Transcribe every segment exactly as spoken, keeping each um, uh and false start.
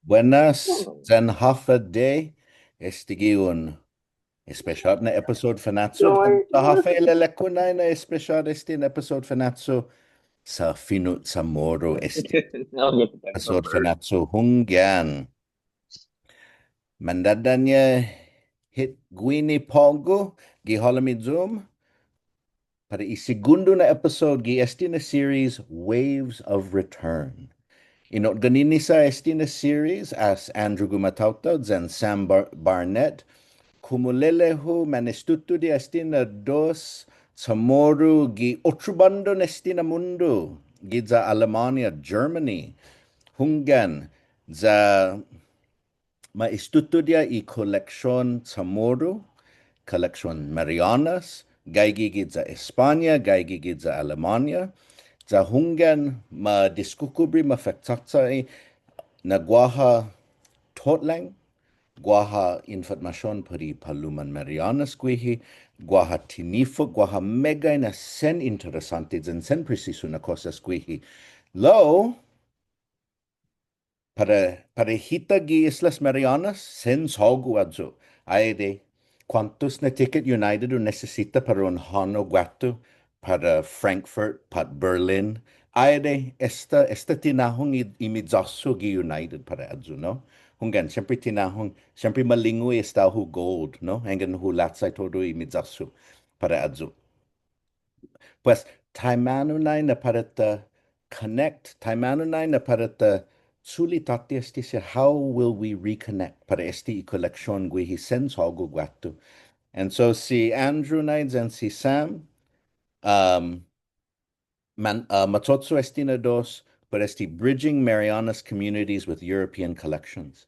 Buenas, yan håfa adai, este gi un espesiåt na episode Fanachu. Yan håfa ilelek-hu nai na espesiåt este na episode Fanachu, sa' fino' CHamoru este episode Fanachu. Hunggan. Mandadaña' hit guini på'go gi halom i Zoom para i segundo na episode gi este na series, Waves of Return. Inotgåni-ña sa' este na series as Andrew Gumataotao yan Sam Bar-, Barnett. Kumulele-hu manestutudia' este na dos CHamoru gi otro båndon este na mundo, giya Alemania, Germany. Hunggan, ya ma estutudia i koleksion CHamoru, koleksion Marianas, gaige giya España, gaige giya Alemania, ya hunggan ma diskukubri, ma fa'cho'cho'e na guaha totlang, guaha infotmasion put i paluman Marianas guihi, guaha tinifok, guaha meggai na sen interesånte yan sen presisu na kosas guihi. Lao, para, para hita gi Islas Marianas, sen chågo' ayu. Ai adai, kuåntos na ticket United un nisisita para un hånao guatu para Frankfurt pat Berlin? Ai adai, esta, esta ti nahong i, i miyas-hu gi United para ayu, no? Hunggan, siempre ti nahong, siempre malingu i estao-hu gold, no? Yanggen hu lachai todu i miyas-hu para ayu. Pues, taimanu nai na para ta connect, taimanu nai na para ta chule' tåtte este siha, how will we reconnect para este i koleksion guihi sen chågo' guatu. And so si Andrew nai yan si Sam, um, man, uh, macho'cho' este na dos, put este Bridging Marianas Communities with European Collections.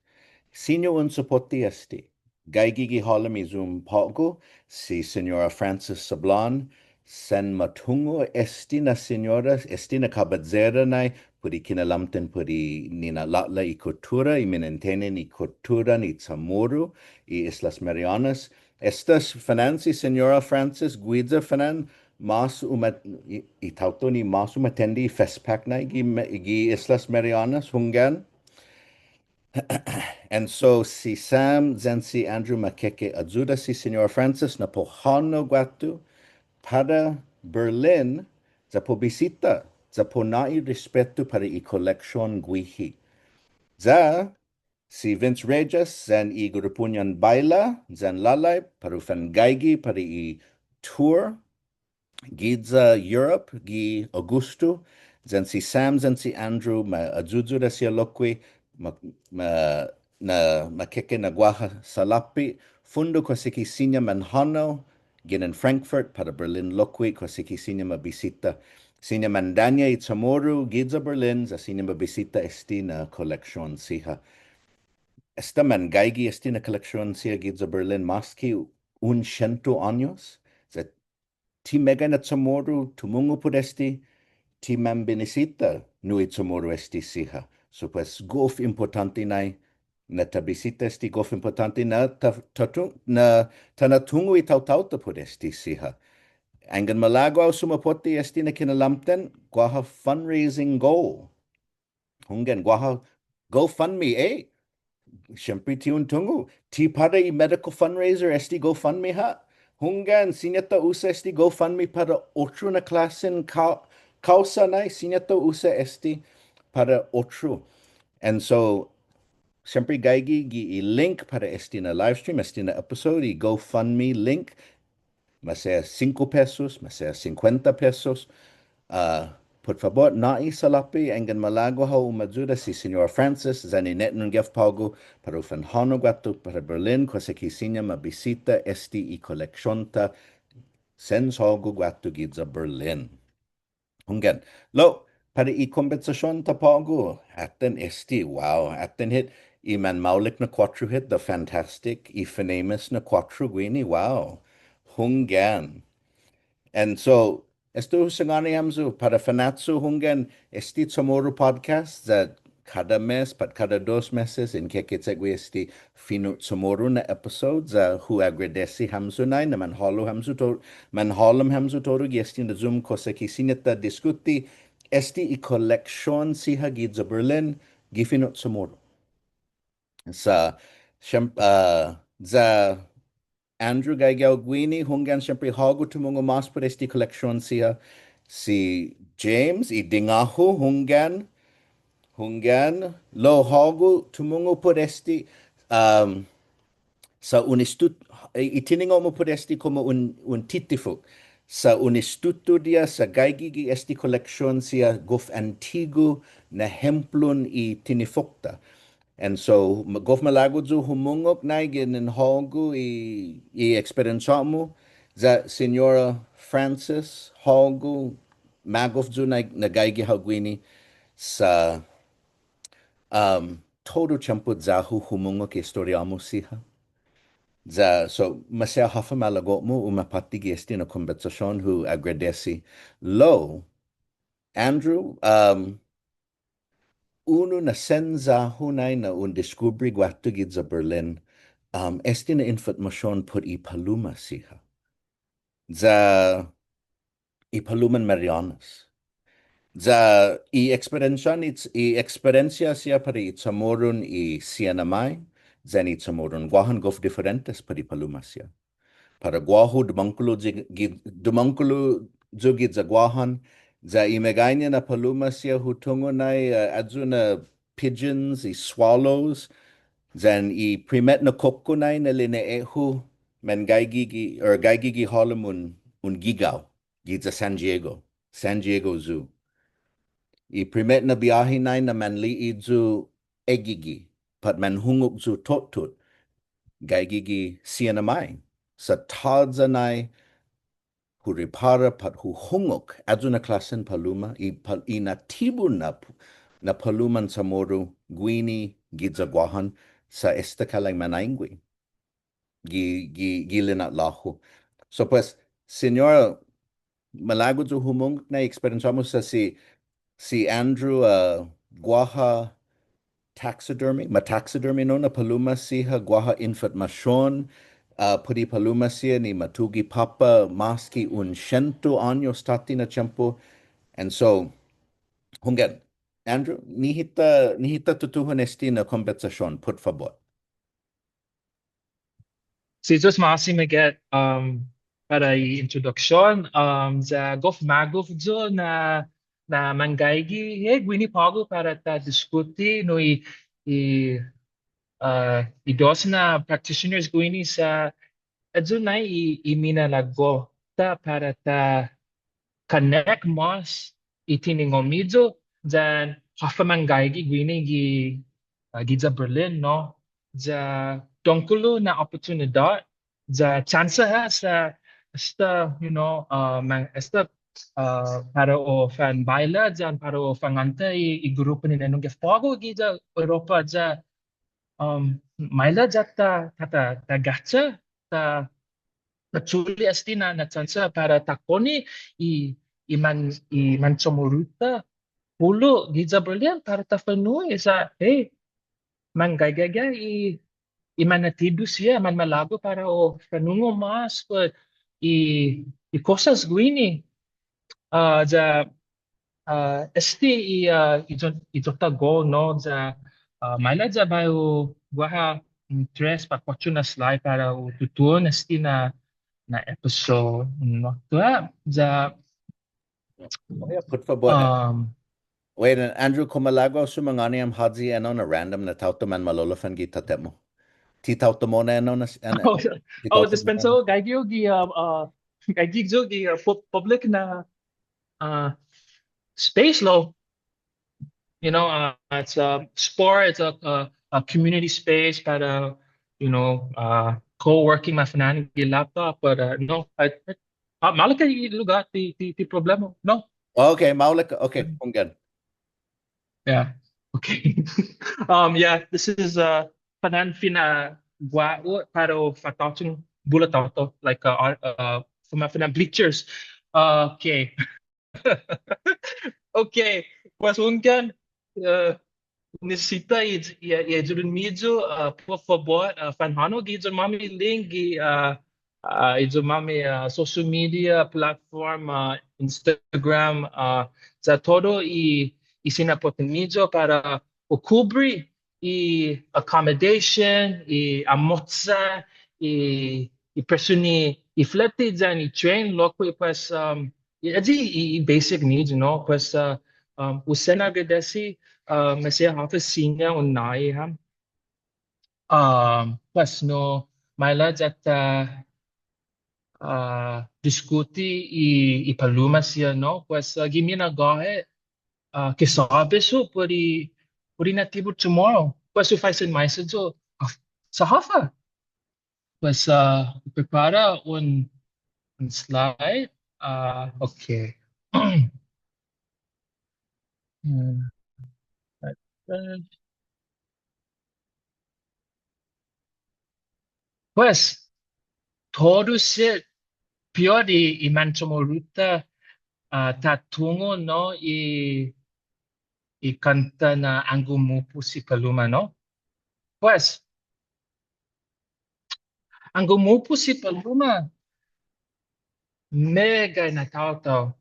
Siña un supotte este. Gaige gi halom i Zoom på'go, si Señora Frances Sablan, sen ma tungo' este na señora, este na kabayera nai, put i kinalamten put i nina'lå'la' i kuttura, i minentehnan i kutturan i CHamoru, i Islas Marianas. Esta s-, fana'an si Señora Frances, guiya fana'an, mas uma-, i, i taotao ni mas umatende i FestPac nai gi me-, gi Islas Marianas, hunggan. And so si Sam yan si Andrew ma keke ayuda si Señora Frances na para u hånao guatu para Berlin, ya para u bisita, ya para u nå'i respetu para i koleksion guihi. Ya si Vince Reyes yan i grupuñan Baila yan Lalai para u fangaige para i tour giya Europe gi Agosto, yan si Sam yan si Andrew ma ayuyuda siha lokkue', ma, ma, na, ma keke na guaha salåpe', fundo kosa ki siña manhånao ginen Frankfurt para Berlin lokkue', kosa ki siña ma bisita. Siña mandaña' i CHamoru giya Berlin, ya siña ma bisita este na koleksion siha. Esta mangaige este na koleksion siha giya Berlin mas ki un siento åños, ya ti meggai na CHamoru tumungo' put este, ti manbinisita nu i CHamoru este siha. So pues, gof impottånte nai na ta bisita este, gof impottånte na ta, ta tu-, na ta na'tungo' i taotao-ta put este siha. Anggen malago' hao sumapotte este na kinalamten, guaha fundraising goal. Hunggan, guaha GoFundMe, eh? Siempre ti un tungo'. Ti para i medical fundraiser este GoFundMe ha'. Hunggan, siña ta usa este GoFundMe para otro na klåsen ka-, kåusa nai, siña ta usa este para otro. And so, siempre gaige gi i link para este na live stream, este na episode, i GoFundMe link, masea singko pesos, masea sinkuenta pesos. Ah, put fabot, nå'i salåpe', anggen malago' hao umayuda si Señora Frances, yan i nina'lå'la' på'go, para u fanhånao guatu para Berlin, kosa ki siña ma bisita este i koleksion-ta sen chågo' guatu giya Berlin. Hunggan. Lao, para i kombetsasion-ta på'go, atan este, wow, atan hit, i manmaolek na kuåttro hit, the fantastic, i famous na kuåttro guini, wow. Hunggan. And so, esta hu sangåni hamyo, para Fanachu, hunggan, este CHamoru podcast, ya kada mes, pat kada dos meses, in keke che'gue este fino' CHamoru na episode, ya hu agradesi hamyo nai, na manhålom hamyo to-, manhålom hamyo todu gi este na Zoom kosa ki siña ta diskuti este i koleksion siha giya Berlin, gi fino' CHamoru. Sa', siem-, ah, ya Andrew gaige hao guini, hunggan siempre hågu tumungo' mås put este koleksion siha. Si James, i dinga-hu, hunggan, hunggan, lao hågu tumungo' put este, um, sa' un estut-, i, i tiningo'-mu put este komu un, un titifok. Sa' un estutudia sa' gaige gi este koleksion siha gof antigu na ehemplon i tinifok-ta. And so, ma-, gof malago' yu' humungok nai ginen hågu i, i experience-mu, ya Señora Francis, hågu, magof yu' nai na gaige hao guini, sa', um, todu tiempo ya-hu humungok i estoriå-mu siha. Ya, so, maseha håfa malago'-mu u mapåtte gi este na kombetsasion, hu agradesi. Lao, Andrew, um, unu na sen ya-hu nai na un diskubri guatu giya Berlin, um, este na infotmasion put i paluma siha. Ya i paluman Marianas. Ya i eksperensian, i, i eksperensia siha para i Chamoru i Sienna Mae, yan i Chamoru Guåhan gof diferentes put i paluma siha. Para guåhu dumångkolo gi-, gi-, dumångkolo yu' giya Guåhan, ya i meggaiña na paluma siha hu tungo' nai, eh, ayu na pigeons, i swallows, yan i primet na kokke nai na line'e-hu, man gaige gi, or gaige gi halom un, un gigao, giya San Diego, San Diego Zoo. I primet na biåhi nai na manli'e' yu' egege', pat manhungok yu' tottot, gaige gi Sienna Mae, sa' tåya' nai hu ripåra pat hu hungok, ayu na klåsen paluma, i pa-, i natibu na p-, na paluman Chamoru guini giya Guåhan sa' esta kalang manaigue gi, gi, gi lina'la'-hu. So, pues, Señora, malago' yu' humungok na eksperensiå-mu sa' si, si Andrew, uh, guaha taxidermy, ma taxidermy, no, na paluma siha, guaha infotmasion, uh, put i paluma siha ni matugi' påpa' mås ki un sientu åños tåtte na tiempo. And so, hunggan, Andrew, nihi ta, nihi ta tutuhon este na kombetsasion, put fabot. Si Yu'os ma'åse' meggai, um, para i introduksion, um, ya gof magof yu' na, na manggaige, eh, guini på'go para ta diskuti, no, i, i, uh, i dos na practitioners guini sa' ayu nai i, i minalago'-ta para ta connect mås i tiningo'-miyu yan håfa manggaige guini gi, uh, giya Berlin, no? Ya dångkolo na oportunidåt, ya chansa ha' sa' esta, you know, uh, man, esta, uh, para u fanbaila yan para u fangånta i, i grupu ni Ninenong Gefågu giya Europa ya, um, maila' ya ta, ta, ta, ta gacha, ta, ta chule' este na, na chansa para ta konne' i, i man, i manchamoru-ta hulo' giya Berlin para ta fa'nu'i sa', hey, manggaige ha' i, i manatidu siha, manmalago' para u fanungo' mås put i, i kosas guini. Uh, ya uh, este i, uh, i iyo-, iyo-ta goal, no, ya, uh, maila' ya bai hu guaha, mm, tres pat kuåttro na slide para u tutuhon este na, na episode, no. Tua, ya, oh, yeah, put fabot, eh. Um, wait, and Andrew, kao malago' hao sumangåni ham håyi enao na random na taotao manmalolofan gi tåtte-mu. Ti taotao mo'na enao na s-, en-, oh, ti oh, taotao dispensa, mo'na. Gaige yu' gi, uh, uh, gaige yu' gi, uh, pu-, public na uh, space lao. You know, uh, it's a sport, it's a, a, a community space para, you know, uh, co-working, mafa'na'an gi laptop, but, uh, no, I, I, uh, maolek i lugåt, ti, ti, ti problema, no? Okay, maolek, okay, hunggan. Yeah, okay. Um, yeah, this is, uh, fana'an finaguåhu para u fatå'chong bula taotao, like, uh, uh, uh, fana'an bleachers. Uh, okay. Okay, pues hunggan, uh, nisisita i, i, i ayudan-miyu, uh, put fabot, uh, fanhånao gi iyon-måmi link gi, uh, uh, iyon-måmi, uh, social media platform, uh, Instagram, uh, ya todu i, i sinapåtten-miyu para u kubri i accommodation, i amocha, i, i presiu ni i flete yan i train lokkue', pues, um, i, ayu i, i basic needs, no? Pues, uh, um, hu sen agradesi, uh, maseha håfa siña un nå'i ham. Um, pues, no, maila' ya ta, uh, diskuti i, i paluma siha, no? Pues, uh, gi minagåhet, uh, ke sabe yu' put i, put i natibu Chamorro. Pues, hu faisen maisa yu', uh, sa' håfa. Pues, uh, prepara un, un slide. Uh, okay. Hmm. Pues, todu siha piot i, i manchamoru-ta, ah, ta tungo', no, i, i kånta na Angomupos i paluma, no? Pues, Angomupos i paluma, meggai na taotao,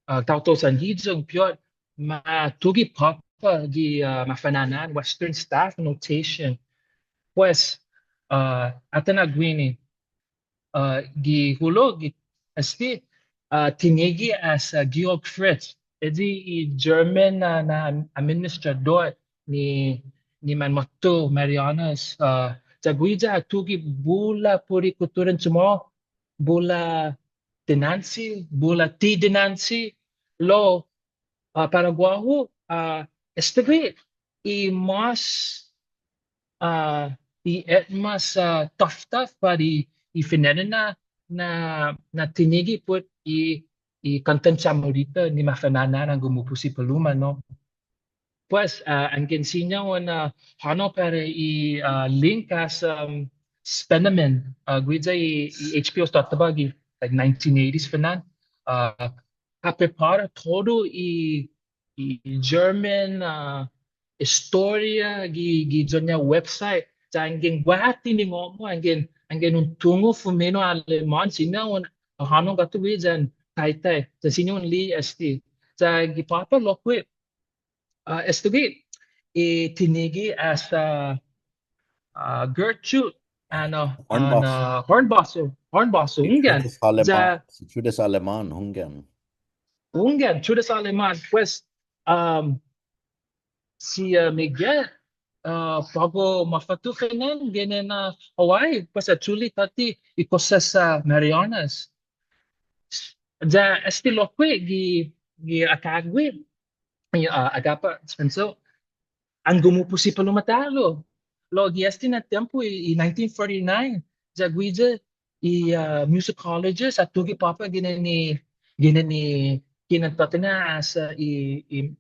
ah, taotao sanhiyong piot ma tuge' påpa' gi, ah, mafana'na'an Western Staff Notation. Pues, ah, atan ha' guini, ah, gi hulo', gi este, ah, tinige' as, ah, Georg Fritz. Este i German na, na administradot ni, ni manmåtto Marianas, ah, ya guiya ha tuge' bula put i kutturan Chamoru, bula dinanche, bula ti dinanche, lao, ah, para guåhu, ah, estague' i mås, ah, i, eh, mås, ah, taftaf para i, i fine'nana na, na, na tinige' put i, i kåntan Chamoru-ta ni mafana'na'an Angomupos i paluma, no? Pues, ah, anggen siña un, ah, hånao para i, ah, link as, um, Spienemann, ah, guiya i, i H B O Ståtba gi, like, nineteen eighties fan, ah, ha prepara todu i, i German, ah, estoria gi, gi iyon-ña website. Ya anggen guaha tiningo'-mu, anggen, anggen un tungo' fumino' Aleman, siña un hånao guatu guiya yan taitai, ya siña un li'e' este. Ya gi påpa' lokkue', ah, estague' i tinige' as, ah, ah, Gertrud, ah, no, ah, Hornbosser. No, Hornbosser, Hornbosser, hunggan. Trudes Aleman, ya, si Trudes Aleman, hunggan. Hunggan, Trudes Aleman. Pues, um, si, ah, meggai, ah, på'go måfatto fan ginen, ah, Hawaii, pues ha chule' tåtte i kosas, ah, Marianas. Ya este lokkue' gi, gi akågue', i, ah, Agapa Spencer, Angomupos i paluma ta'lo. Lao gi este na tiempo i, i nineteen forty-nine, ya guiya i, ah, musicologist ha tuge' påpa' ginen i, ginen i, ginen tåtte-ña as, ah, i, i,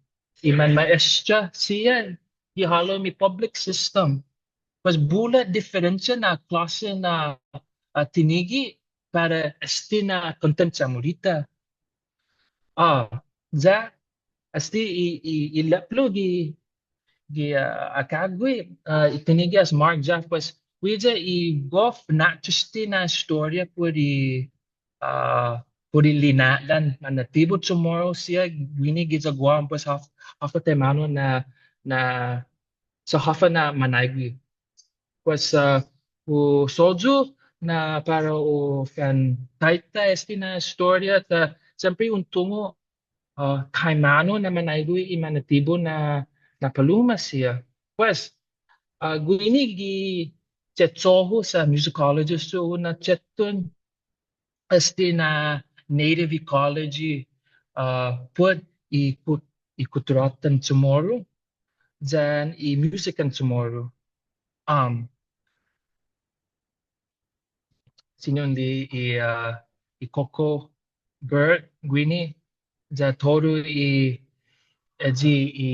i manmaestra siha gi halom i public system. Pues bula diferensia na klåsen, ah, tinige' para este na kåntan Chamoru-ta. Ah, ya este i, i, i lepblo gi, gi, ah, akågue', ah, i tinige' as Mark Jaffe, pues, guiya i gof na'chisgue na estoria put i, ah, put i lina'la' na natibu Chamoru siha guini giya Guam, pues, håf-, håfa taimanu na, na, sa' håfa na manaigue. Pues, ah, hu sohyo' na para u fantaitai este na estoria, ta siempre un tungo', ah, taimanu na manaigue i manatibu na, na paluma siha. Pues, ah, guini gi che'cho'-hu sa' musicologist yu', hu na'chetton este na native ecology, ah, put i kut-, i kutturå-ta Chamoru, yan i musikan Chamoru. Um, siña un li'e' i, ah, i Koko Bird guini, ya todu i, ayu i,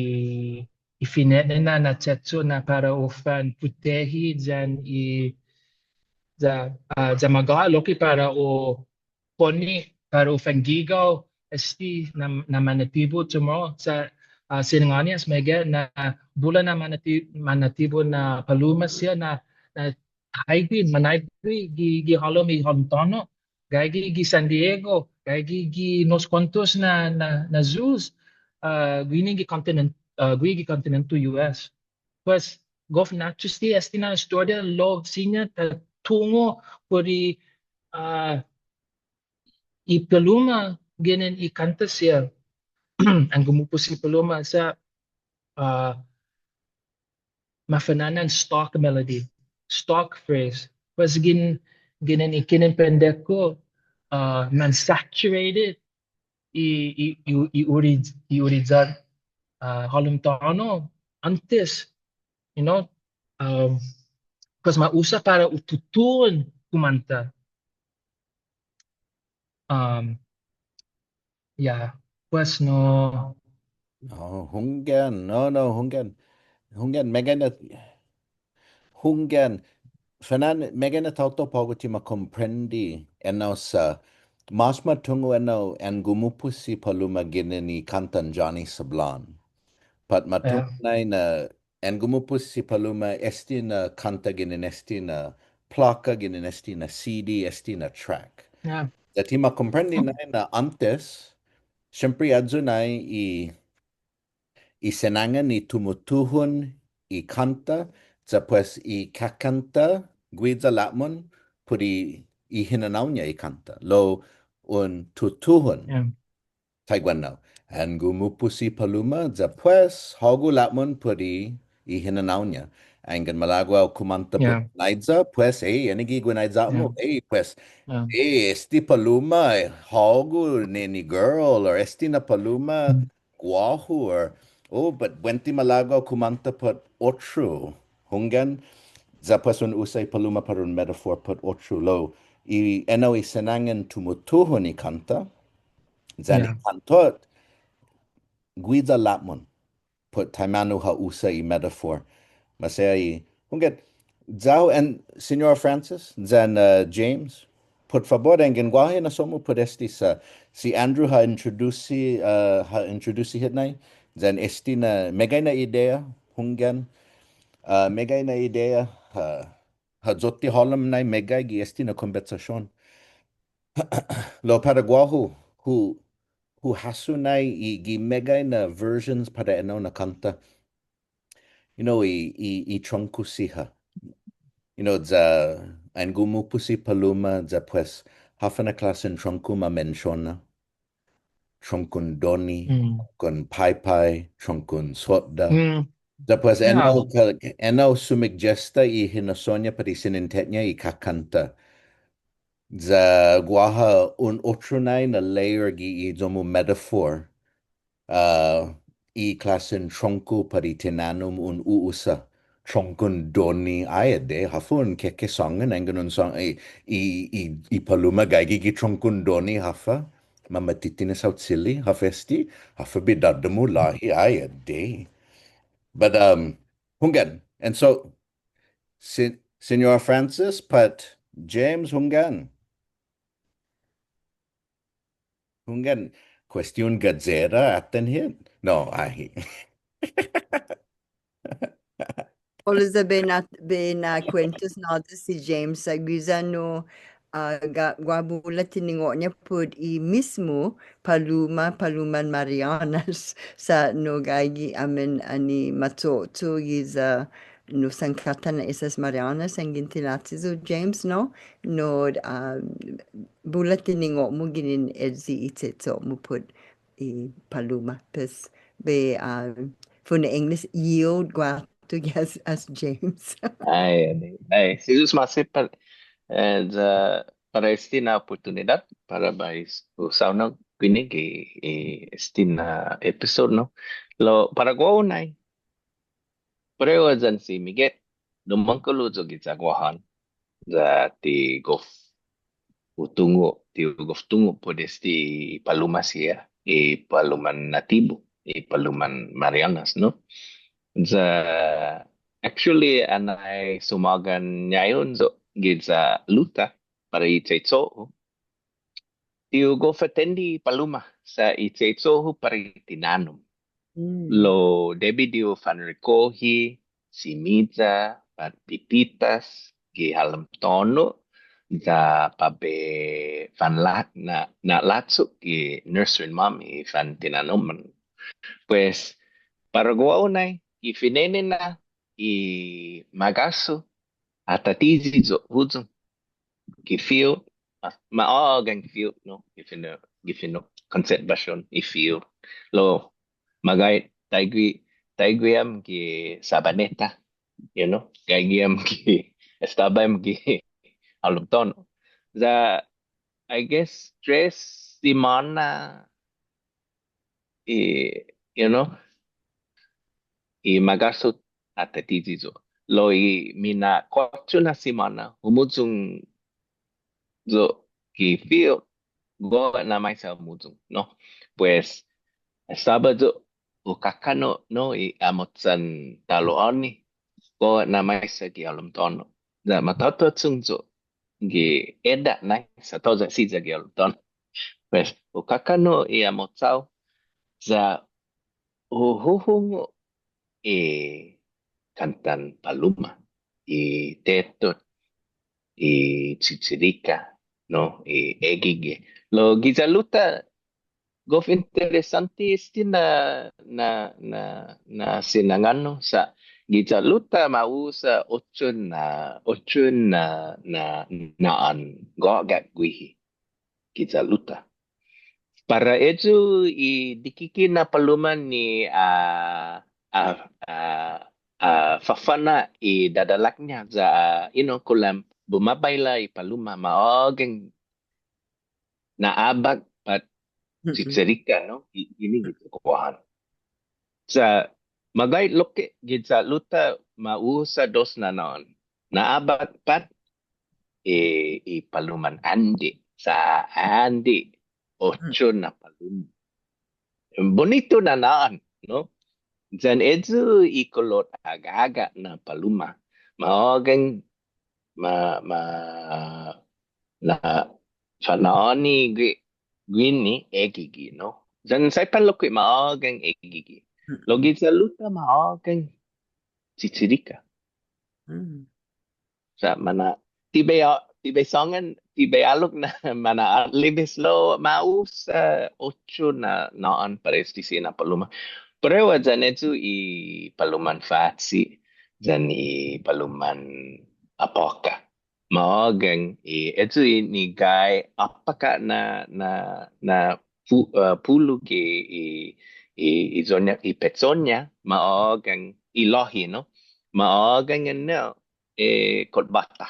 i fine'nana na che'cho' na para u fanputehi yan i, ya, ah, ya magåhet lokkue' para u poni, para u fangigao este na, na manatibu Chamoru sa', ah, sinangåni as meggai na bula na manati-, manatibu na paluma siha na, na haigue, manaigue gi, gi halom i hålom tåno', gaige gi San Diego, gaige gi, gi unos kuåntos na, na, na zoos, ah, guini gi kåntinen-, ah, guihi gi kåntinente U S. Pues, gof na'chisgue este na estoria lao siña ta tungo' put i, ah, i paluma ginen i kånta siha. An gumupu si paluma sa', ah, mafa'na'an stock melody, stock phrase. Pues gin, ginen i kinen pendeko, ah, man saturated i, i, i, i uri-, i uriya', ah, hålom tåno' åntes, you know, um, pues ma usa para u tutuhon kumanta. Um, ya, pues no. Oh, hunggan. No, no, hunggan. Hunggan, meggai na, hunggan. Fa'na'an, meggai na taotao på'go ti ma komprende enao sa'. Mas ma tungo' enao an gumupu si paluma ginen i kåntan Johnny Sablan. Pat ma tungo' nai na an gumupu si paluma este na kånta ginen este na plåka, ginen este na C D, este na track. Ya ti ma komprende nai na åntes, siempre ayu nai i, i sinangan i tumutuhon i kånta, ya pues i kakånta, guiya la'mon, put i, i hinanao-ña i kånta. Lao un tutuhon. Taiguenao. An gumupu si paluma, ya pues, hågu la'mon put i hinanao-ña. Anggen malago' hao kumanta put guinaiya, pues, ei, ennague' guinaiya-mu, ei, pues, ei, este paluma, eh, hågu, neni girl, or este na paluma, guåhu, or, oh, but buente malago' hao kumanta put otro. Hunggan, ya pues un usa i paluma para un metaphor put otro. Lao, i enao i sinangan tumutuhon i kånta, yan i kåntot, guiya la'mon, put taimanu ha usa i metaphor. Maseha i, hunggan, ya-hu and Señora Francis, yan, uh, James, put fabot, anggen guaha hinasso-mu put este sa', si Andrew ha introduce, uh, ha introduce hit nai, yan este na, meggai na idea, hunggan, uh, meggai na idea, ha, ha yotte hålom nai meggai gi este na kombensasion. Lao para guåhu, hu, hu hasso nai i gi meggai na versions para enao na kånta. You know, i, i, i trongku siha. You know, ya an gumupu si paluma, ya pues, håfa na klåsen trongku ma mensiona. Trongkun doni, trongkun paipai, trongkun sotda. Ya pues, enao ka-, enao sumigjesta i hinasso-ña pat i sininte-ña i kakånta. Ya guaha un otro nai na layer gi i iyo-mu metaphor. Uh, i klåsen trongku pat i tinanom un u'usa. Trongkun doni, ai adei, håfa un kekesångan, anggen un sång, i, i, i, i paluma gaige gi trongkun doni, håfa, mamatitinas hao chili, håfa este, håfa bidådå-mu låhi, ai adei. But, um, hunggan, and so, Se-, Señora Francis, pat James, hunggan. Hunggan, question ga'yera atan hit? No, ai. Elizabeth, bai na'kuentos na si James, sa' guiya no, ah, ga-, guaha bula tiningo'-ña put i mismu paluma, paluman Marianas, sa' no gaige amen annai macho'cho' giya no sankattan na Islas Marianas, anggen ti lachi yu' James, no? No, ah, bula tiningo'-mu ginen eyi i che'cho'-mu put i paluma, pues, bai, ah, fino' English, yield guatu gi as, as James. Ai, ai, ai. Si Yu'os ma'åse' pa, eh, ya, para este na oportunidåt, para bai u saonao guini gi, i, este na episode, no? Lao, para guåhu nai, parehu yan si Miget, dumångkolo yu' giya Guåhan, ya ti gof hu tungo', ti gof tungo' put este i paluma siha, i paluman natibu, i paluman Marianas, no? Ya, actually, annai sumåogan ñaihon yu' giya Luta, para i che'cho'-hu. Ti hu gof atende i paluma, sa' i che'cho'-hu para i tinanom. Lao debi di hu fanrekohi simiya pat pipitas gi halom tåno', ya para bai fanla-, na, na'låchu' gi nursery mom i fantinanoman. Pues, para guåhu nai, gi fine'nena, i Magasu, atan taiyi yu' huyong. Gi fihu, ma, ma ågang fihu, no, gi fino', gi fino' konserbasion i fihu. Lao, magåhet, taiguihi, taiguihi ham gi Sabaneta, you know, gaige ham gi, estaba ham gi halom tåno'. Ya, I guess, tres simåna i, you know, i Magasu atan taiyi yu'. Lao i mina'kuåttro na simåna, humuyong yu' gi fihu, gof na maisa humuyong, no? Pues, estaba yu' hu kakånno', no, i amotsan talo'åni, gof na maisa gi halom tåno'. Ya matåtå'chong yu' gi edda' nai, sa' tåya' siha gi halom tåno'. Pues, hu kakånno' i amotsao, ya hu huhungok i kåntan paluma, i tetot, i chichirika, no, i egege. Lao giya Luta, gof interesånte este na, na, na, na sinangan-hu sa' giya Luta ma usa otro na, otro na, na, na'an gå'ga' guihi giya Luta. Para eyu i dikike' na paluma ni, ah, ah, ah, ah, fafana' i dadalak-ña ya, ah, you know, kulan bumabaila i paluma ma ågang na'abak pat chichirika, no? I, ini gitu kuan. Sa' magåhet lokkue' giya Luta ma usa dos na na'an. Na'abak pat i, i paluman ande'. Sa' ande', otro na paluma. Bunitu na na'an, no? Yan eyu i kolot agaga' na paluma. Ma ågang ma, ma, na, fana'åni gi, guini egege, no? Yan Saipan lokkue' ma ågang egege. Lao giya Luta ma ågang chichirika. Sa' mana', ti bai, ti bai sångan, ti bai ålok na mana', ah, lihibes lao ma usa otro na na'an para este siha na paluma. Parehu yan eyu i paluman fachi', yan i paluman apaka. Ma ågang i, eyu i ni gai apaka na, na, na pu-, ah, pulu gi i, i, i iyo-ña, i pecho-ña, ma ågang i låhi, no? Ma ågang enao, eh, kotbata.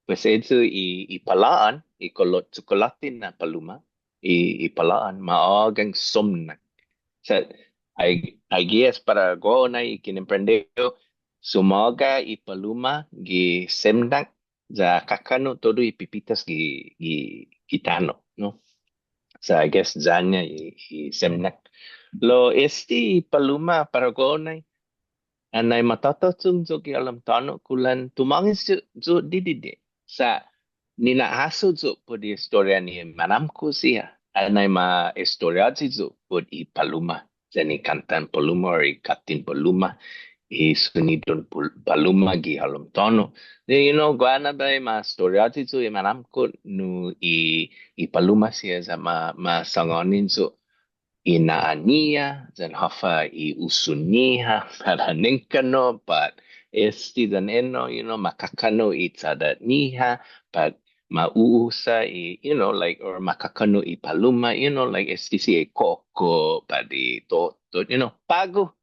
Pues eyu i, i palå'an, i kolot chokolåte na paluma, i, i palå'an, ma ågang somnak. Sa', I, I guess para guåhu nai i kinemprende-hu, sumåga i paluma gi semnak, ya kakånno' todu i pipitas gi, gi, gi tano', no? Sa' I guess ya-ña i, i semnak. Lao este i paluma para guåhu nai, anai matåtå'chong yu' gi halom tåno' kulan tumånges yu', yu' didide'. Sa' nina'hasso yu' put i estoria ni manåmko' siha. Anai ma estoriåyi yu' put i paluma. Yan i kåntan paluma or i kåttin paluma. I sunidon pul-, paluma gi halom tåno'. Then, you know, guaha na biahi ma estoriåyi yu' i manåmko' nu i, i paluma siha ya ma, ma sangåni yu' i na'an-ñiha, yan håfa i usun-ñiha, para nengkanno', pat este yan enao, you know, ma kakånno' i chaddek-ñiha, pat ma u'usa i, you know, like, or ma kakånno' i paluma, you know, like, este siha i koko, pat i to-, to-, you know, på'go,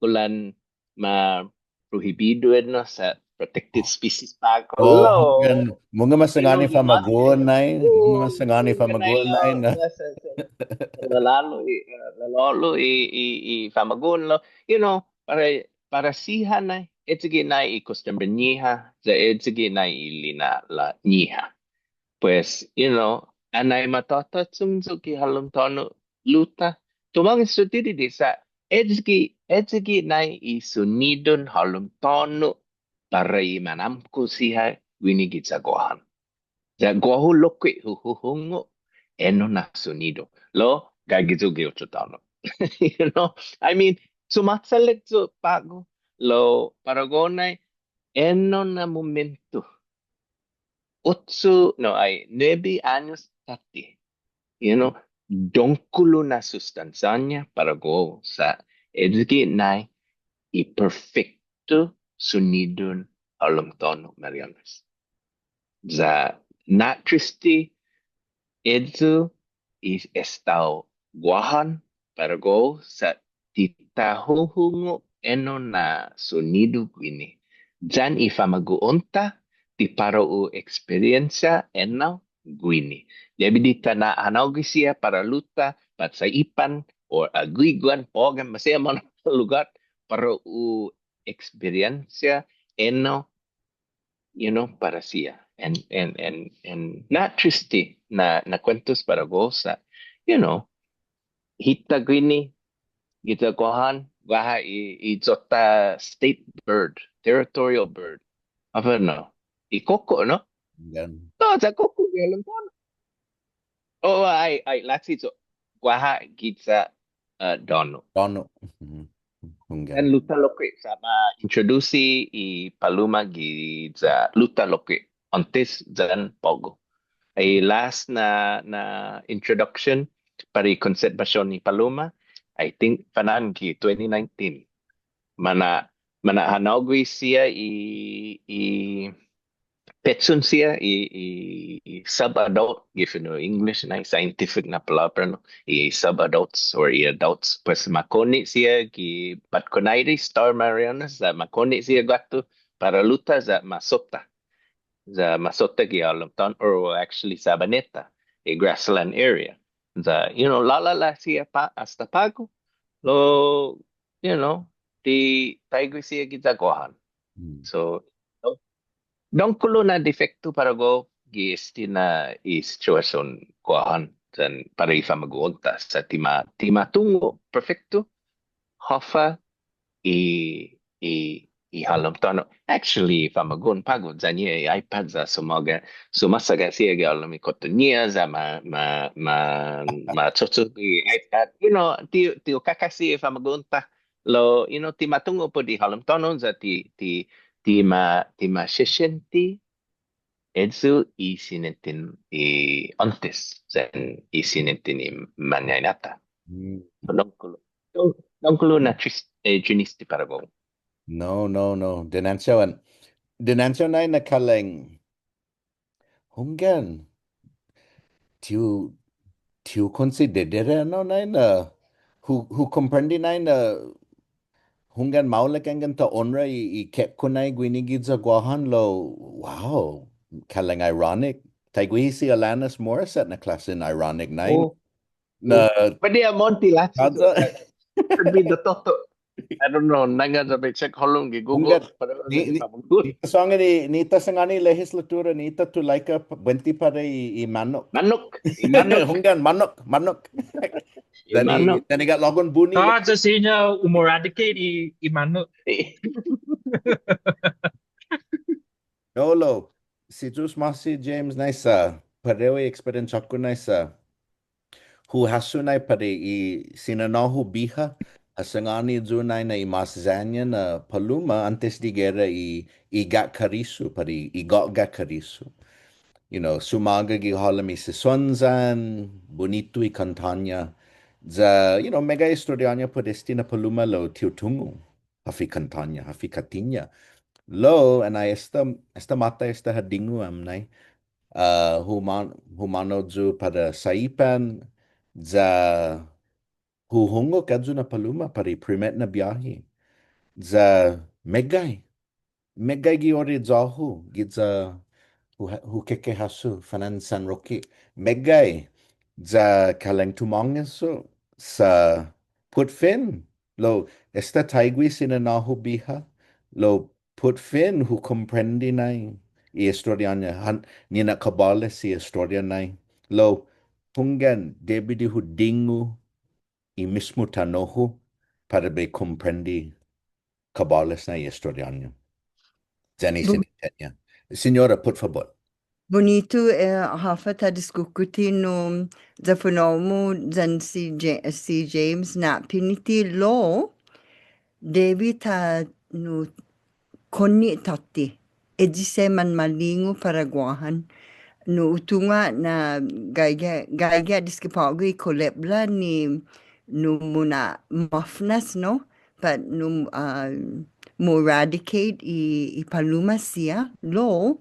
kulan ma prohibido enao sa' protected species på'go. Oh, lao. Hunggan, mungnga ma sangåni famagu'on nai, mungnga ma sangåni famagu'on nai, no? Sa', sa', sa' lalålo' i, eh, lalålo' i, i, i famagu'on lao. You know, para, para siha nai, eyu gi nai i kostumbre-ñiha, ya eyu gi nai i lina'la'-ñiha. Pues, you know, anai matåtå'chong yu' gi halom tåno' Luta. Tumånges yu' didide' sa' eyu gi, eyu gi nai i sunidon halom tåno' para i manåmko' siha guini giya Guåhan. Ya guåhu lokkue' hu, hu huhungok enao na sunido. Lao, gaige yu' gi otro tåno'. You know, I mean, sumåsalek yu' på'go, lao para guåhu nai, enao na momento. Ocho, no, ai, nuebe åños tåtte. You know, dångkolo na sustansiå-ña para guåhu sa' eyu gi nai i perfekto sunidon hålom tåno', Marianas. Ya na'triste ayu i estao Guåhan para guåhu sa' ti ta huhungok enao na sunidu guini. Yan i famagu'on-ta ti para u eksperiensia enao guini. Debi di ta na'hanågui siha para Luta, pat Saipan, or Aguiguan, Pågan, maseha månu lugåt, para u eksperiensia enao, you know, para siha. And, and, and, and na'triste na, na kuentos para guåhu sa', you know, hita guini, giya Guåhan, guaha i, i iyo-ta state bird, territorial bird. Håfa no? I koko, no? Yan. No, sa' koko, gi halom tåno'. Oh, ai, ai, lachi iyo. Guaha giya, uh, Dåno'. Dåno'. Mhm. Hunggan. Yan Luta lokkue', sa' ma introdusi i paluma giya Luta lokkue'. Åntes yan på'go. I last na, na introduction para i konserbasion i paluma, I think, fana'an gi twenty nineteen. Mana', mana' hanågui siha i, i pechon siha i, i, i sub-adult, gi fino' English na i scientific na palåbra, no? I sub-adults or i adults, pues ma konne' siha gi, pat kunairi Star Marianas, sa' ma konne' siha guatu para Luta ya ma sotta. Ya ma sotta gi halom tåno', or actually Sabaneta, a grassland area. Ya, you know, låla'la' siha pa, asta på'go. Lao, you know, ti taigui siha giya Guåhan. Hmm. So, no? Dångkolo na difekto para guåhu gi este na i situasion Guåhan yan para i famagu'on-ta sa' ti ma, ti ma tungo' perfekto håfa i, i, i halom tåno'. Actually, famagu'on på'go, ya-ña i iPad ya sumåga-, sumåsaga siha gi halom i kotton-ñiha, ya ma, ma, ma, ma cho'cho'gue i iPad. You know, ti, ti hu kåkasi i famagu'on-ta. Lao, you know, ti ma tungo' put i halom tåno', ya ti, ti, ti ma, ti ma sesiente ayu i sinienten i åntes yan i sinienten i mañaina-ta. Mm. So, dångkolo, dång-, dångkolo na tris-, eh, triste para guåhu. No, no, no. Dinanche yu', dinanche yu' nai na kalang. Hunggan. Ti hu, ti hu konsidera, no, nai na. Hu, hu komprende nai na. Hunggan maolek yanggen ta onra i, i kekko nai guini giya Guåhan lao, wow, kalang ironic. Taiguihi si Alanis Morissette na klåsen ironic nai. Oh. Na, oh. Pwede amonti la. Could be the toto. I don't know. Nangga ya bai check hålom gi Google. Hunggan, ni, ni, ni ta sangåni, ni ta sangåni lehislatura, ni ta tulaika p-, buente para i, i månnok. Månnok. I månnok. Hunggan, månnok, månnok. I månnok. Then i got lågon buni. Ah, sa' siña umeradicate i, i månnok. No, lao. Si Yu'os ma'åse' James nai sa', parehu i experience-hu nai sa'. Hu hasso nai para i si nanå-hu biha, ha sangåni yu' nai na i mås ya-ña na paluma åntes di gera i, i gakarisu, para i, i gå'ga' karisu. You know, sumåga gi halom i sesonyan, bunitu i kantå-ña. Ya, you know, meggai estoriå-ña put este na paluma lao ti hu tungo'. Håfa i kantå-ña, håfa i kåtti-ña. Lao, annai esta, esta måtai esta ha dingu ham nai. Uh, human-, humånao yu' para Saipan, ya hu hungok ayu na paluma para i primet na biåhi. Ya meggai. Meggai gi oriyå-hu, giya hu ha-, hu keke hasso, fana'an San Roque. Meggai, ya kalang tumånges yu', sa' put fin, lao, esta taiguihi si nanå-hu biha, lao, put fin hu komprende nai i estoriå-ña, han, ni na'kabåles i estoria nai. Lao, hunggan, debi di hu dingu i mismo tano'-hu para bai komprende kabåles nai i estoriå-ña. Yan i sinienten-ña. Siñora, put fabot. Bunitu, eh, håfa ta diskuti nu, ya fino'-mu yan si Ja-, si James na piniti lao, debi ta nu konne' tåtte. Eyi siha manmalingu para Guåhan. Nu hu tungo' na gaige, gaige diski på'go i kolebra ni nu muna'mafnas, no? Pat nu, ah, ma eradicate i, i paluma siha, lao,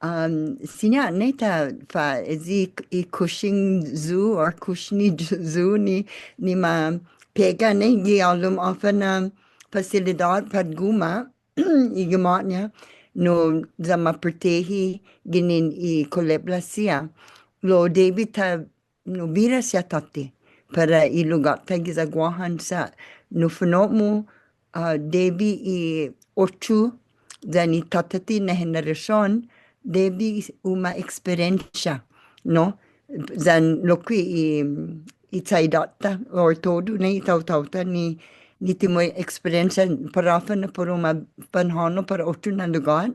um, siña nai ta fa, is i, i Cushing Zoo or Cushing Zoo ni, ni ma pega nai gi hålom håfa na fasilidåt pat guma', i gima'-ña, no, ya ma protehi ginen i kolebra siha. Lao debi ta no bira siha tåtte para i lugåt-ta giya Guåhan sa' no fino'-mu, ah, debi i otro yan i tåtte na henerasion, debi u ma eksperiensia, no? Yan lokkue' i, i chaidåt-ta, or todu, nai, i taotao-ta ni, ni ti ma eksperiensia para håfa na para u ma fanhånao para otro na lugåt,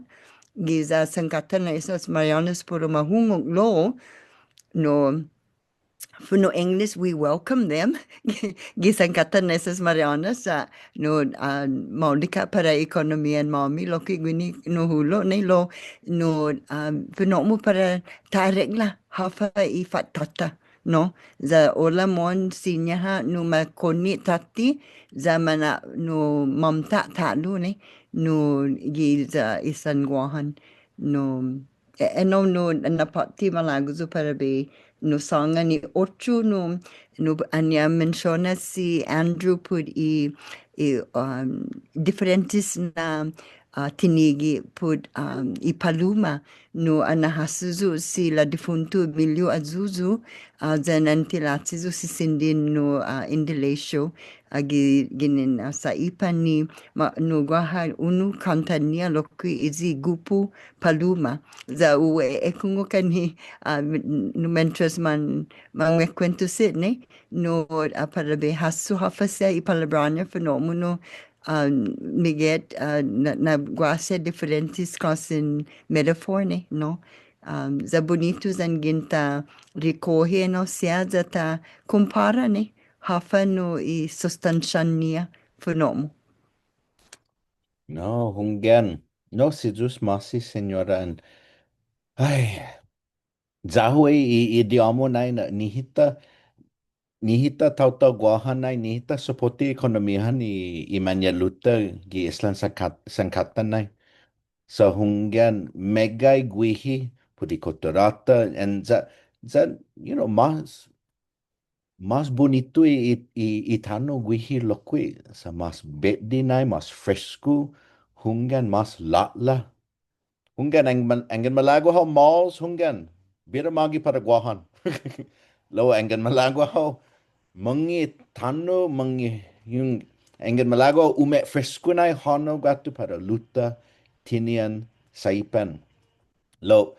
giya sankattan na Islas Marianas para u ma hungok lao, no, fino' English, we welcome them. Gi sankattan na Islas Marianas, ah, no, ah, maolek ha' para ekonomian-måmi, lokkue' guini no hulo', nai, lao, no, ah, fino'-mu para ta arekla håfa i fattåt-ta, no. Ya ola mohon siña ha' no ma konne' tåtte, ya mana' no mamta' ta'lo, nai, no giya islan Guåhan, no. E, enao no na påtte malago' yu' para bai no sångan i otro no, no annai ha mensiona si Andrew put i, i, um, diferentes na, ah, tinige' put, um, i paluma no annai ha hasso yu' si la difunto Emilio Ayuso, ah, yan an tilåche yu' si Sindin no, ah, Indalecio, ah, gi, ginen, ah, Saipan ni, ma, no guaha unu kånta-ña lokkue' i Gupu Paluma. Ya hu ekungok annai, ah, mi-, no mientras man, manguekuentusi, nai, no, ah, para bai hasso håfa siha i palåbra-ña fino'-mu no, ah, meggai, ah, na, na guaha siha diferentes klåsen metaphor, nai, no. Ah, ya bunitu yan yanggen ta rikohi, no, siha ya ta kompara, nai, håfa no i sustansian-ña fino'-mu. No, hunggan. No, si Yu'os ma'åse', Siñora, an, ai, ya-hu i, i, i idioma-mu nai na, nihi ta, nihi ta taotao Guåhan nai, nihi ta supotte ekonomian i, i mañe'lu-ta gi islan sangkat-, sangkattan nai. Sa' hunggan meggai guihi, put i kutturå-ta, and ya, ya, you know, mas, mas bunitu i, i, i, i tano' guihi lokkue', sa' mas betde nai, mas fresku, hunggan mas lå'la'. Hunggan ang-, anggen malago' hao malls, hunggan, bira magi para Guåhan. Lao anggen malago' hao månnge' tano', månnge' yung, anggen malago' hao umefresku nai hånao guatu para Luta, Tinian, Saipan. Lao,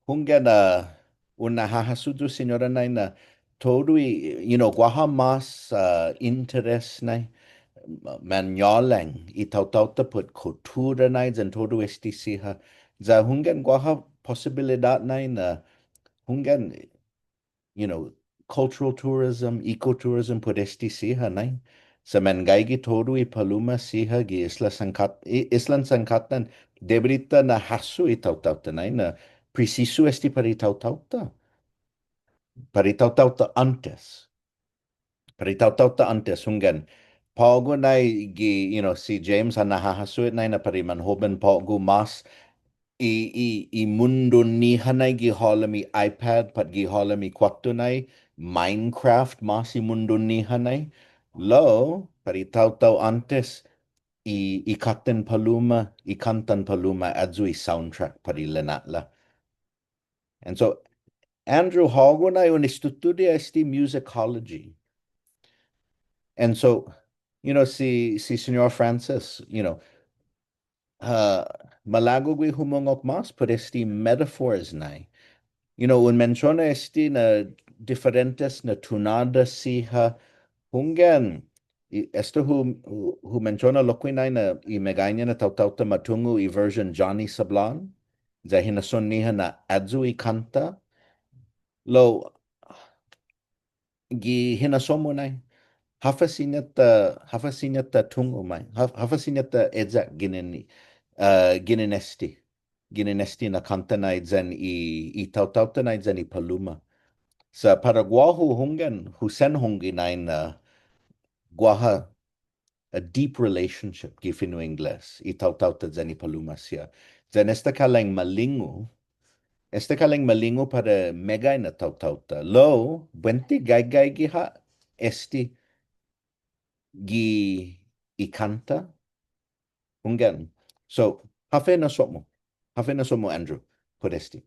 hunggan, ah, un na'hahasso yu', Siñora, nai na todu i, you know, guaha mas, ah, interes nai, ma-, mañålang i taotao-ta put kuttura nai, yan todu este siha. Ya hunggan guaha posibilidåt nai na hunggan, you know, cultural tourism, ecotourism put este siha nai. Sa' manggaige todu i paluma siha gi isla sangkat-, i-, islan sangkattan, debi di ta na'hasso i taotao-ta nai na presisu este para i taotao-ta. Para i taotao-ta åntes. Para i taotao-ta åntes, hunggan. På'go nai gi, you know, si James ha na'hahasso hit nai na para i manhoben på'go mas i, i, i mundon-ñiha nai gi halom i iPad, pat gi halom i kuåtto nai, Minecraft mas i mundon-ñiha nai. Lao, para i taotao åntes, i, i kåttan paluma, i kåntan paluma, ayu i soundtrack para i lina'la'. And so, Andrew, hågu nai un estudia este musicology. And so, you know, si, si Señor Francis, you know, ha malago' gui' humungok mas put este metaphors nai. You know, un mensiona este na diferentes na tunåda siha, hunggan, i, esta hu, hu, hu mensiona lokkue' nai na i meggaiña na taotao-ta ma tungo' i version Johnny Sablan, ya hinasson-ñiha na ayu i kånta. Lao, gi hinasson-mu nai, håfa siña ta, håfa siña ta tungo' mai, hå-, håfa siña ta eyak ginen, ah, ginen este, ginen este na kånta nai yan i, i taotao-ta nai yan i paluma. Sa' para guåhu hunggan, hu sen hongge nai na guaha a deep relationship gi fino' Ingles, i taotao-ta yan i paluma siha. Yan esta kalang malingu, esta kalang malingu para meggai na taotao-ta. Lao, buente gaige gi ha', este gi i kånta. Hunggan. So, håfa na so'mu. Håfa na so'mu, Andrew. Put este.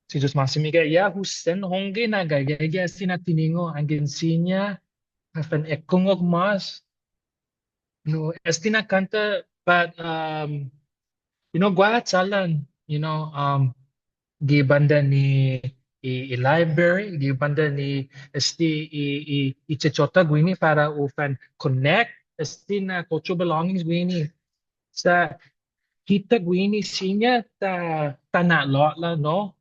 Si Yu'os ma'åse' meggai, ya, hu sen hongge na gaige gi este na tiningo' anggen siña, håfa na ekungok mås. No, este na kånta, but, um, you know, guaha chalan, you know, um, gi bånda ni i, i library, gi bånda ni este i, i, i che'cho'-ta guini para u fan connect este na cultural belongings guini. Sa' hita guini siña ta, ta na'lå'la', no?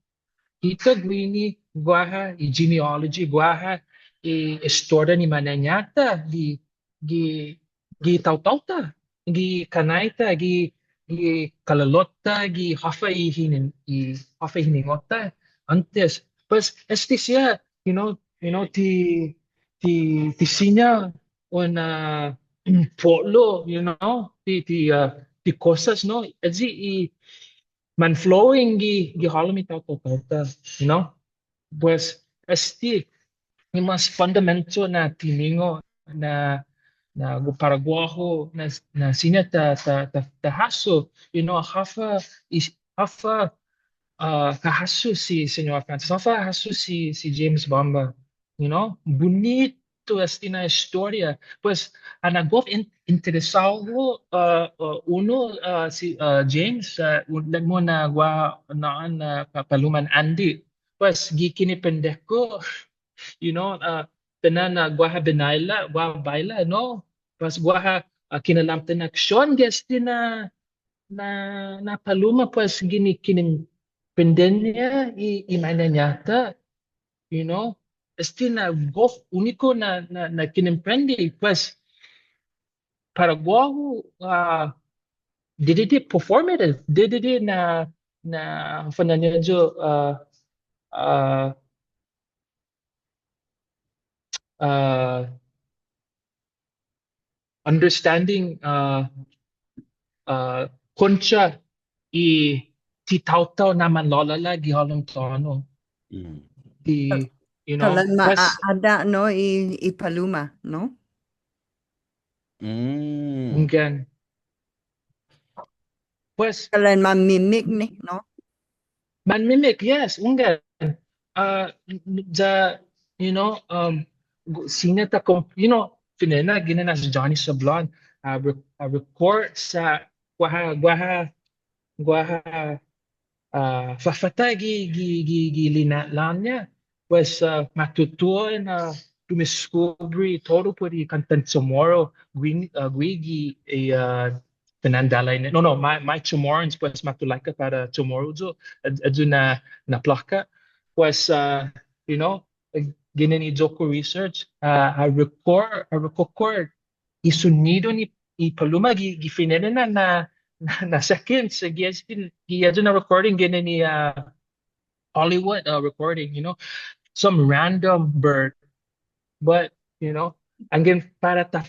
Hita guini guaha i genealogy, guaha i estoria ni mañaña-ta gi, gi, gi taotao-ta, gi kannai-ta, gi, gi kalulot-ta, gi håfa i hinin-, i håfa i hiningo'-ta åntes. Pues, este siha, you know, you know, ti, ti, ti siña un, uh, pueblo, you know, ti, ti, uh, ti kosas, no? Ayu i, man flowing gi, gi halom i taotao-ta, you know? Pues, este, i mas fundamental na tiningo' na, na gu-, para guåhu, na, na siña ta, ta, ta, ta hasso, you know, håfa, i, håfa, uh, ha hasso si Señot Francis, håfa ha hasso si, si James Bamba, you know, bunitu este na estoria. Pues, anai gof in-, interesao, uh, uh, unu, uh, si, uh, James, uh, un-, ilek-mu na guaha na'an, uh, pa-, paluman Andy. Pues, gi kinipende-ku, you know, uh, tiningo' na guaha binaila, guaha baila, no? Pues, guaha, uh, kinalamten aksion gi este na, na, na paluma, pues, ginen kinipende-ña i, i mañaña-ta, you know, este na gof uniku na, na, na kinimprende, pues, para guåhu, uh, didide' performative, didide' na, na, håfa na ayu, uh, uh, uh, understanding, uh, uh, koncha i ti taotao na manlåla'la' gi halom tåno'. Mm. Ti, you know, kalan ma-, pues, a-, a'ada, no, i, i paluma, no? Mm. Hunggan. Pues, kalan manmimik ni, no? Manmimik, yes, hunggan. Uh, n-, n-, ya, you know, um, gu-, siña ta kom-, you know, fine'na ginen as Johnny Sablan, uh, re-, uh, record sa' guaha, guaha, guaha, uh, fafa'tigue gi, gi, gi lina'la'-ña. Pues, uh, ma tutuhon, uh, dumiskubri todu put i kåntan Chamorro, gui-, uh, guihi gi, uh, Fernanda Laine. No, no, my, my Chamorroans, pues, matulaika para Chamorro yu', a-, ayu na, na plåka. Pues, uh, you know, ginen i iyo-ku research, uh, ha record, ha record i sunidu ni, i paluma gi, gi fine'nana na, na, na seconds, gi, gi ayu na recording ginen i, uh, Hollywood, uh, recording, you know, some random bird. But, you know, anggen para ta,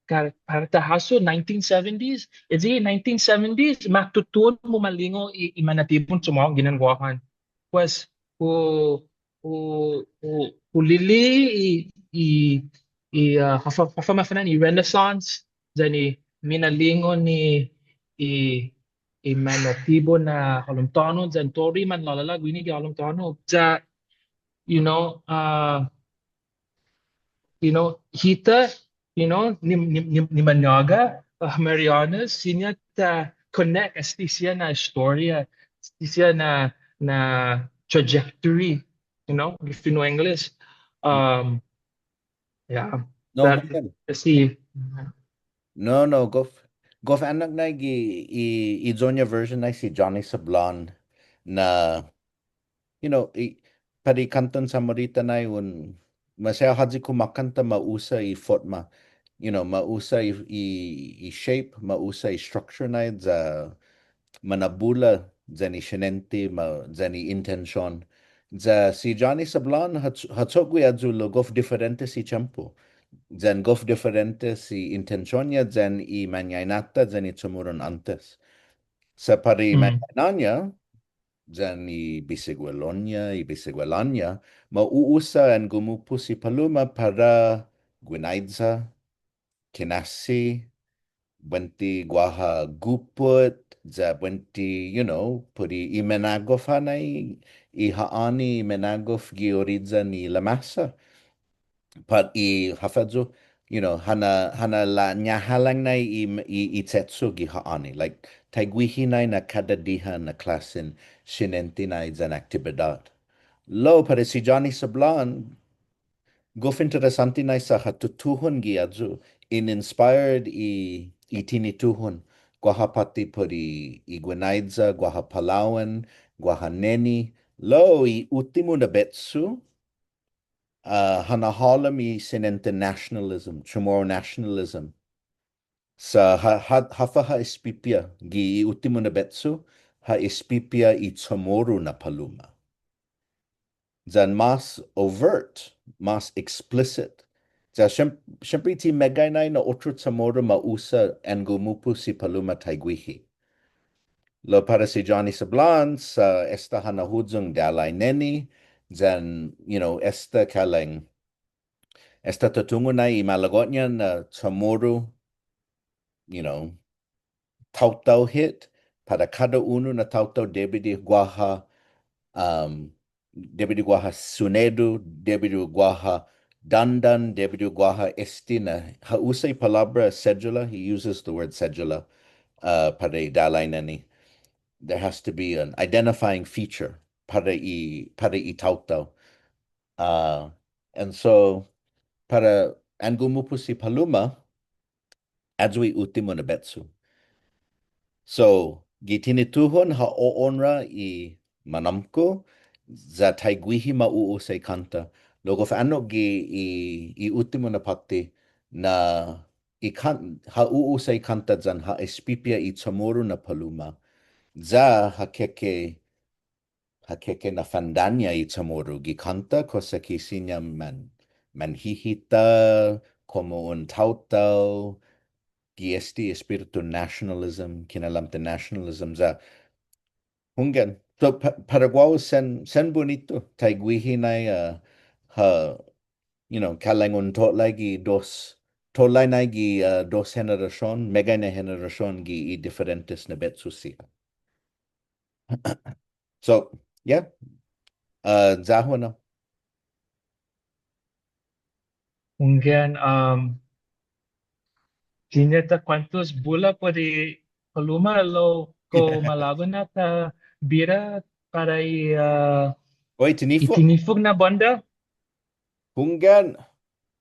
ka-, para ta hasso nineteen seventies, ayu i nineteen seventies, ma tutuhon mumalingu i, i manatibun Chamoru ginen Guåhan. Pues, hu, hu, hu, hu li'e' i, i, i, uh, håfa, håfa mafa'na'an i Renaissance, yan i minalingu ni i, i manatibu na hålom tåno', yan todu i manlåla'la' guini gi hålom tåno'. Ya, you know, uh, you know, hita, you know, ni, ni, ni, ni mañåga, uh, Marianas, siña ta connect este siha na estoria, este siha na, na trajectory, you know, gi fino' English. Um, Yeah. No, that, hunggan. Si. No, no, gof, gof annok nai gi i, i iyo-ña version nai si Johnny Sablan na, you know, i, para i kåntan Samoru-ta nai un, maseha håyi kumakånta ma usa i fotma, you know, ma usa i, i, i shape, ma usa i structure nai ya manabula yan i siniente, ma, yan i intention. Ya si Johnny Sablan, ha ch-, ha cho'gue ayu lao gof diferente si tiempo. Yan gof diferentes i intension-ña yan i mañaina-ta yan i CHamoruhon åntes. Sa' para i mañaina-ña, yan i bisiguelon-ña, i bisiguelan-ña, ma u'usa yan gumupos i paluma para guinaiya, kinasse, buente guaha gupot, ya buente, you know, put i minagof ha' nai, i ha'åni minagof gi oriyan i lamasa. Pat i håfa yu', you know, ha na', ha na'la'ñahalang nai i, i, i che'cho' gi ha'åni. Like, taiguihi nai na kada diha na klåsen siniente nai yan aktibidåt. Lao, para si Johnny Sablan, gof interesånte nai sa' ha tutuhon gi ayu, in inspired i, i tinituhon, guaha påtte put i, i guinaiya, guaha palao'an, guaha neni, lao i uttimo na betsu, uh, ha na'hålom i siniente nationalism, CHamoru nationalism. Sa' ha, ha, håfa ha espipia, gi i uttimo na betsu, ha espipia i CHamoru na paluma. Yan mas overt, mas explicit. Ya siem-, siempre ti meggai nai na otro CHamoru ma usa yan gumupos i paluma taiguihi. Lao para si Johnny Sablan, sa' esta ha na'huyong dalai neni, yan, you know, esta kalang, esta ta tungo' nai i malago'-ña na CHamoru, you know, taotao hit, para kada unu na taotao debi di guaha, um, debi di guaha sunedu, debi di guaha dandan, debi di guaha este na, ha usa i palåbra cedula, he uses the word cedula, uh, para i dalai neni. There has to be an identifying feature para i, para i taotao. Uh, and so, para yan gumupos i paluma, ayu i uttimo na betsu. So, gi tinituhon ha oonra i manåmko', ya taiguihi ma u'usa i kånta. Lao gof annok gi i, i uttimo na påtte na i kan-, ha u'usa i kånta yan ha espipia i CHamoru na paluma. Ya ha keke ha keke na fandanña' i CHamoru gi kånta, kosa ki siña man, manhihita, komo un taotao, gi este espiritu nationalism, kinalamten nationalism, ya. Hunggan. So, pa-, para guåhu sen, sen bunitu, taiguihi nai, uh, ha, you know, kalang un to'lai gi dos, to'lai nai gi, uh, dos henerasion, meggai na henerasion gi i diferentes na betsu siha. So, yeah. Uh, ya-hu na. Hunggan, um, siña ta kuentos bula put i paluma lao kao malago' na ta bira para i, uh, Oi, i tinifok. Tinifok na bånda. Hunggan.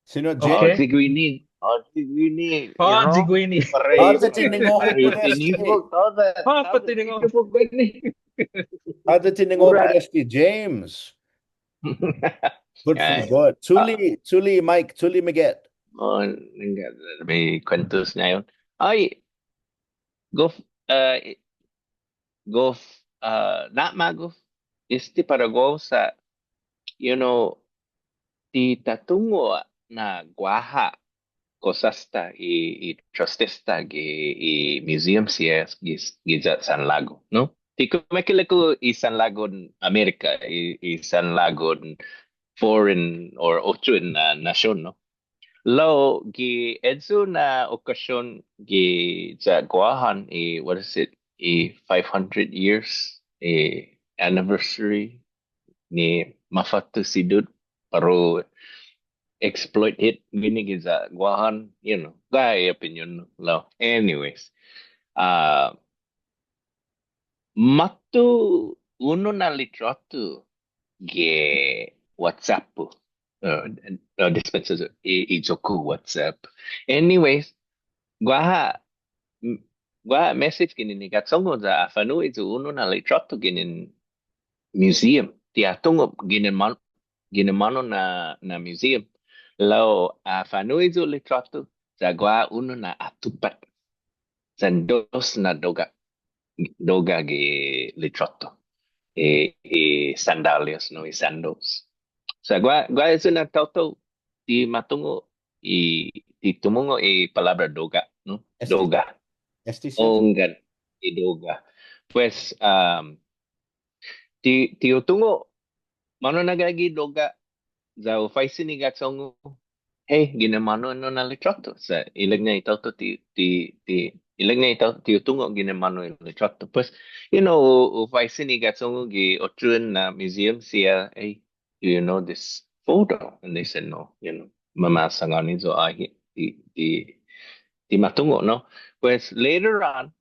Siñot Jay. Okay. Oh, si Guini. Oh, si Guini. Oh, si Guini. Pare, oh, sa' tiningo'-hu pare, pare, tiningo'-hu. Oh, sa' tiningo'-hu pare, Guini. Oh, sa' tiningo'-hu pare, James. Good for God. Chule', chule' Mike, chule' Miget. Oh, nangga, may kuentos na yun. Ay, gof, uh, gof, uh, na'magof, este para guåhu sa', you know, ti ta tungo' na guaha kosas-ta i, i trastes-ta gi i museum siha gi, giya San Lago, no? Ti kumekeilek-hu i San Lago Amerika, i, i San Lago foreign or otro na, nasion, no? Lao gi este na okasion giya Guåhan i, what is it, i five hundred years, i anniversary ni Mafa'tusidut para u exploit hit guini giya Guåhan, you know, guaha i opinion, no? Anyways, uh, måtto unu na litråtu gi WhatsApp-hu. Uh, uh, dispensa, i, i iyo-ku WhatsApp. Anyways, guaha, m-, guaha message ginen i ga'chong-hu ya ha fa'nu'i yu' unu na litråtu ginen museum. Ti ha tungo' ginen man-, ginen månu na, na museum. Lao ha fa'nu'i yu' litråtu, ya guaha unu na atupat. Yan dos na doga'. Doga' gi litråtu. I, i sandalias, no, i sandals. Sa' guaha, guaha este na taotao ti ma tungo' i, ti tumungo' i palabra doga, no? Este. Doga. Este siha. Hunggan, i doga. Pues, um, ti, ti hu tungo', manu na gaige i doga, ya hu faisen i ga'chong-hu, hey, ginen manu enao na litråtu. Sa' ilek-ña i taotao ti, ti, ti, ilek-ña i taotao ti hu tungo' ginen manu i litråtu. Pues, you know, hu, hu faisen i ga'chong-hu gi otro na museum siha, hey, do you know this photo? And they said, no, you know, ma, ma sangåni yu' ahe' ti, ti, ti ma tungo', no? Pues later on,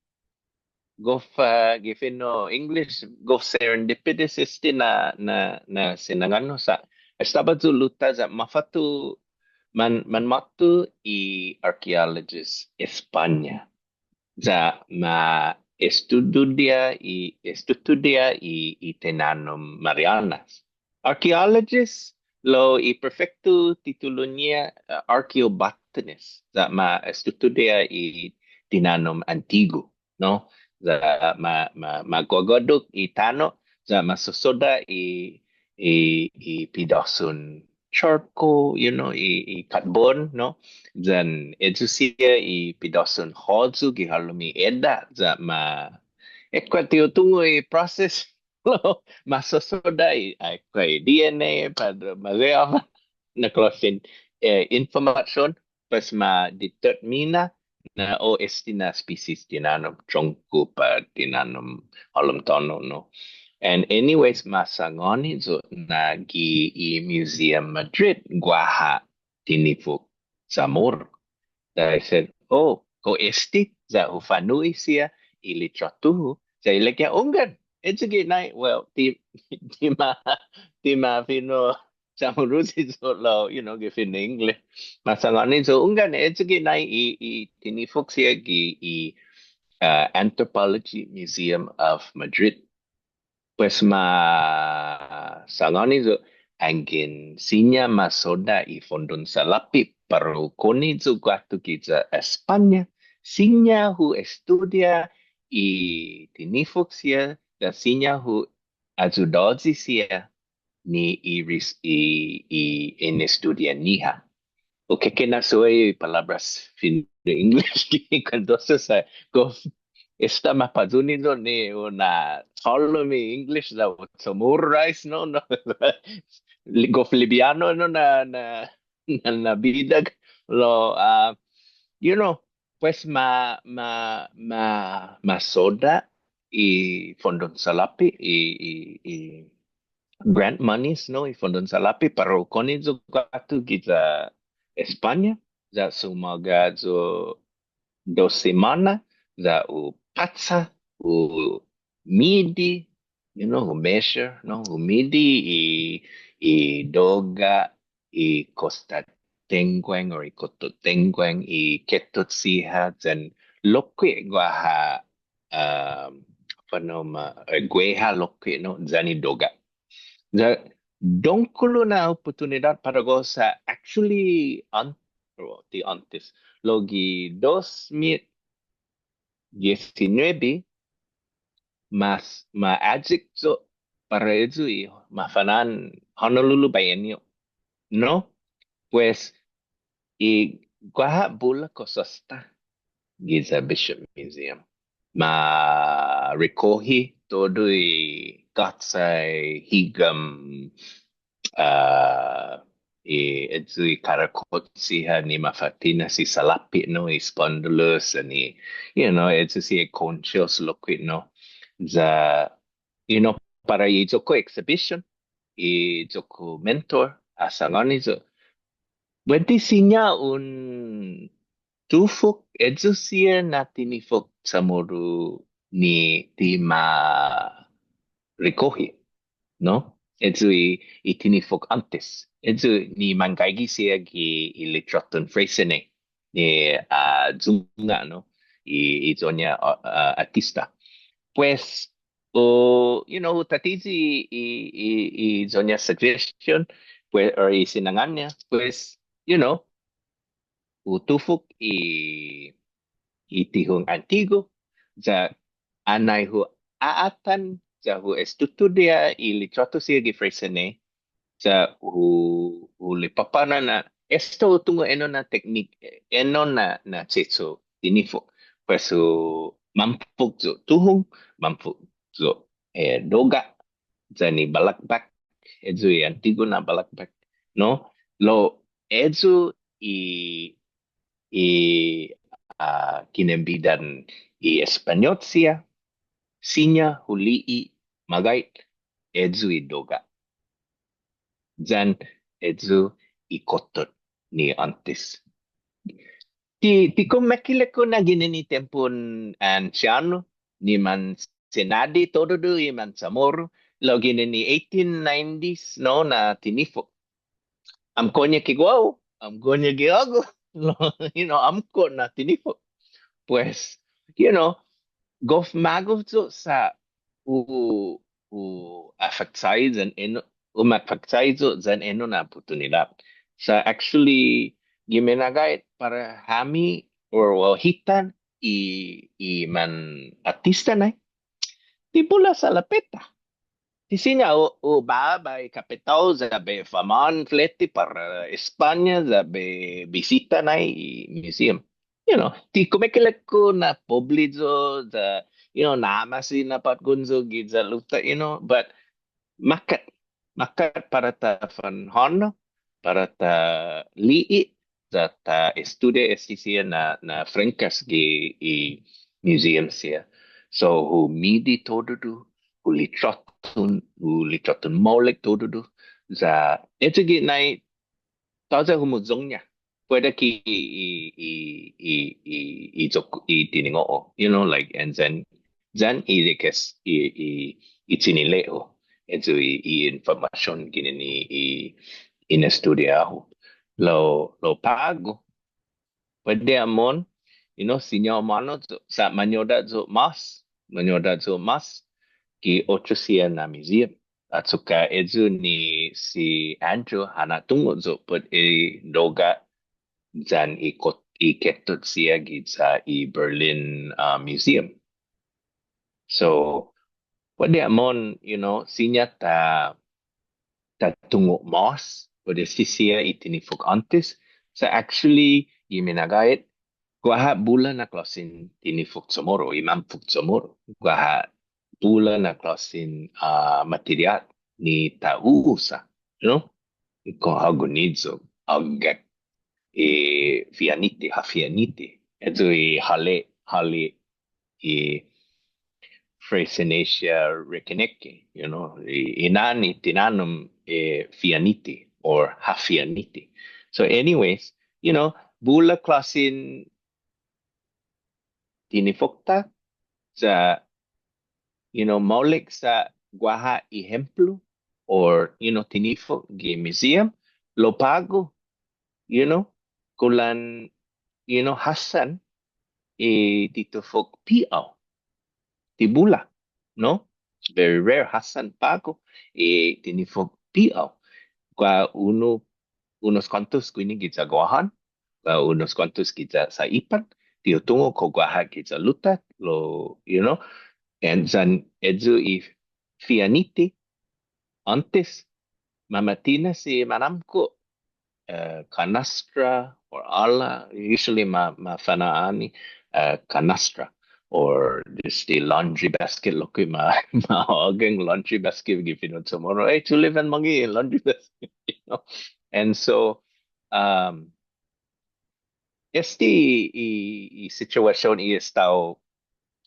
gof, uh, gi fino' English, gof serendipitous este na, na, na sinangån-hu sa'. Estaba yu' luta ya mafåtto man, manmåtto i archaeologist España. Ya ma estudia i, estudia i, i tinanom Marianas. Archaeologist, lao i perfekto titulu-ña, uh, archaeobotanist. Ya ma estudia i tinanom antigu, no? Ya ma, ma, ma guaguaddok i tano', ya ma sosodda' i, i, i pidåson charcoal, you know, i, i katbon, no? Yan eyu siha i pidåson håyu gi halom i edda', ya ma, eh, kao ti hu tungo' i process, lao ma sosodda' i, eh, kao i D N A, pat ma re'oba na klåsen, eh, information, pues ma determina na, o, este na species tinanom, trongko pat tinanom hålom tåno', no? And anyways, ma sangåni yu' na gi i Museum Madrid, guaha tinifok CHamoru. Then I said, oh, kao este, ya hu fa'nu'i siha i litråtu-hu, ya ilek-ña hunggan, eyu gi nai, well, ti, ti ma, ti ma fino' CHamoruyi yu' lao, you know, gi fino' English. Ma sangåni yu' hunggan, eyu gi nai i, i tinifok siha gi i, uh, Anthropology Museum of Madrid. Pues ma sangåni yu', anggen siña ma sodda' i fondon salåpe' para u konne' yu' guatu giya España, siña hu estudia i tinifok siha, ya siña hu ayudåyi siha ni i ris-, i, i inestudian-ñiha. Okay, ke na'suhi palåbras fino' English gi kuentusi sa' gof esta ma payuni yu' ni un, uh, tålo' mi English ya hu summarize, no, no. Li-, gof libiånu, no, na, na, na, na bida, lao, uh, you know, pues ma, ma, ma, ma sodda' i fondon salåpe', i, i, i grant monies, no, i fondon salåpe' para u konne' yu' guatu giya España, ya sumåga yu' dos simåna, ya hu pacha, hu midi, you know, hu measure, no, hu midi i, i doga, i kosta tenggueng or i kotto tenggueng, i kettot siha, yan lokkue' guaha, um, håfa na ma, eh, gueha lokkue', no, yan i doga. Ya dångkolo na oportunidåt para gof sa' actually an-, ti åntes, lao gi dos mit diesnuebe, ma s-, ma ayek yu' para eyu i mafana'an Honolulu Biennial, no? Pues, i guaha bula kosas-ta giya Bishop Museum. Ma rekohi todu i gåchai, higom, uh, i, eyu i karakot siha ni mafa'tinas i salåpe', no, i spondylus, and i, you know, eyu siha i conchos lokkue', no. Ya, you know, para i iyo-ku exhibition, i iyo-ku mentor, ha sangåni yu', buente siña un tufok eyu siha na tinifok CHamoru ni ti ma rekohi, no? Eyu i, i tinifok åntes. Eyu ni manggaige siha gi i litråtun Freycinet ni, uh, Yungha, no? I, i iyo-ña, uh, uh, åttista. Pues, o, you know, hu tattiyi i, i, i iyo-ña suggestion, pues, or i sinangån-ña, pues, you know, hu tufok i, i tihong åntigu, ya anai hu a'atan, ya hu estutudia i litråtu siha gi Freycinet, ya hu, hu lipåpa'nana esta hu tungo' enao na teknik, enao na, na che'cho' tinifok. Pues hu mamfok yu' tuhong, mamfok yu', eh, doga', yan i balakbak, eyu i antigu na balakbak, no? Lao eyu i, i, ah, kinambidan i Españot siha, siña hu li'e' magåhet, eyu i doga'. Yan eyu i kottot ni åntes. Ti, ti kumekeilek-hu na ginen i tiempon ansiånu, ni man sinådi todudu i man Chamoru, lao ginen i eighteen nineties, no, na tinifok. Åmko'-ña ki guåhu, åmko'-ña ki guåhu, lao, you know, åmko' na tinifok. Pues, you know, gof magof yu' sa' u, u afektai yan enao, u ma afektai yu' yan enao na oportunidåt. Sa' actually, gi minagåhet para hami, or, well, hita i, i man artista nai, ti bula salåpe'-ta. Ti siña u, u baba i kapitål ya bai fanmagof flete para España ya bai bisita nai i museum. You know, ti kumekeilek-hu na pobre yu' ya, you know, na'ma'åse' na påtgon yu' giya Luta, you know, but makkat, makkat para ta fanhånao, para ta li'e', ya ta estudia este siha na, na frenkas gi i museum siha. So, hu midi todudu, hu lichåtton, hu lichåtton maolek todudu. Ya, eyu gi nai, tåya' humuyong-ña. Puede ki i, i, i, i, i, i tiningo'-hu, you know, like, and then, then i dikes, i, i, i chinile'-hu, eyu i, i information ginen i, i, inestudiå-hu. Lao, lao på'go, puede amon, you know, siña u humånao yu', sa' mañodda' yu' mås, mañodda' yu' mås, gi otro siha na museum. Achokka' eyu ni si Andrew ha na'tungo' yu' put i doga' yan i kot-, i kettot siha giya i Berlin, uh, Museum. So, puede amon, you know, siña ta, ta tungo' mås, puede si siha i tinifok åntes. So actually, i minagåhet, guaha bula na klåsen tinifok Chamoru, i mamfok Chamoru. Guaha bula na klåsen, ah, materiåt ni ta u'usa, you know? Kao hågu niyok, åggak, i fi'aniti, ha fi'aniti. Eyu i hale', hale', i Fresinesia Rekeneke, you know, i, i na'an i tinanom, eh, fi'aniti or ha fi'aniti. So anyways, you know, bula klåsen tinifok-ta, sa', you know, maolek sa' guaha ehemplo, or, you know, tinifok gi museum, lao på'go, you know, kulan, you know, hassan i tinifok pi'ao. Ti bula, no? Very rare, hassan på'go i tinifok pi'ao. Guaha unu, unos kuåntos guini giya Guåhan, uh, unos kuåntos giya Saipan, ti hu tungo' kao guaha giya Luta, lao, you know, and then eyu i fi'aniti, åntes, mama'tinas i manåmko', uh, canastra or åla, usually ma, ma fana'an i, uh, canastra, or this the laundry basket, lokkue' ma, ma ågang laundry basket gi fino' Chamoru. Hey, to live in Mangi, laundry basket, you know. And so, um, este i, i situation i estao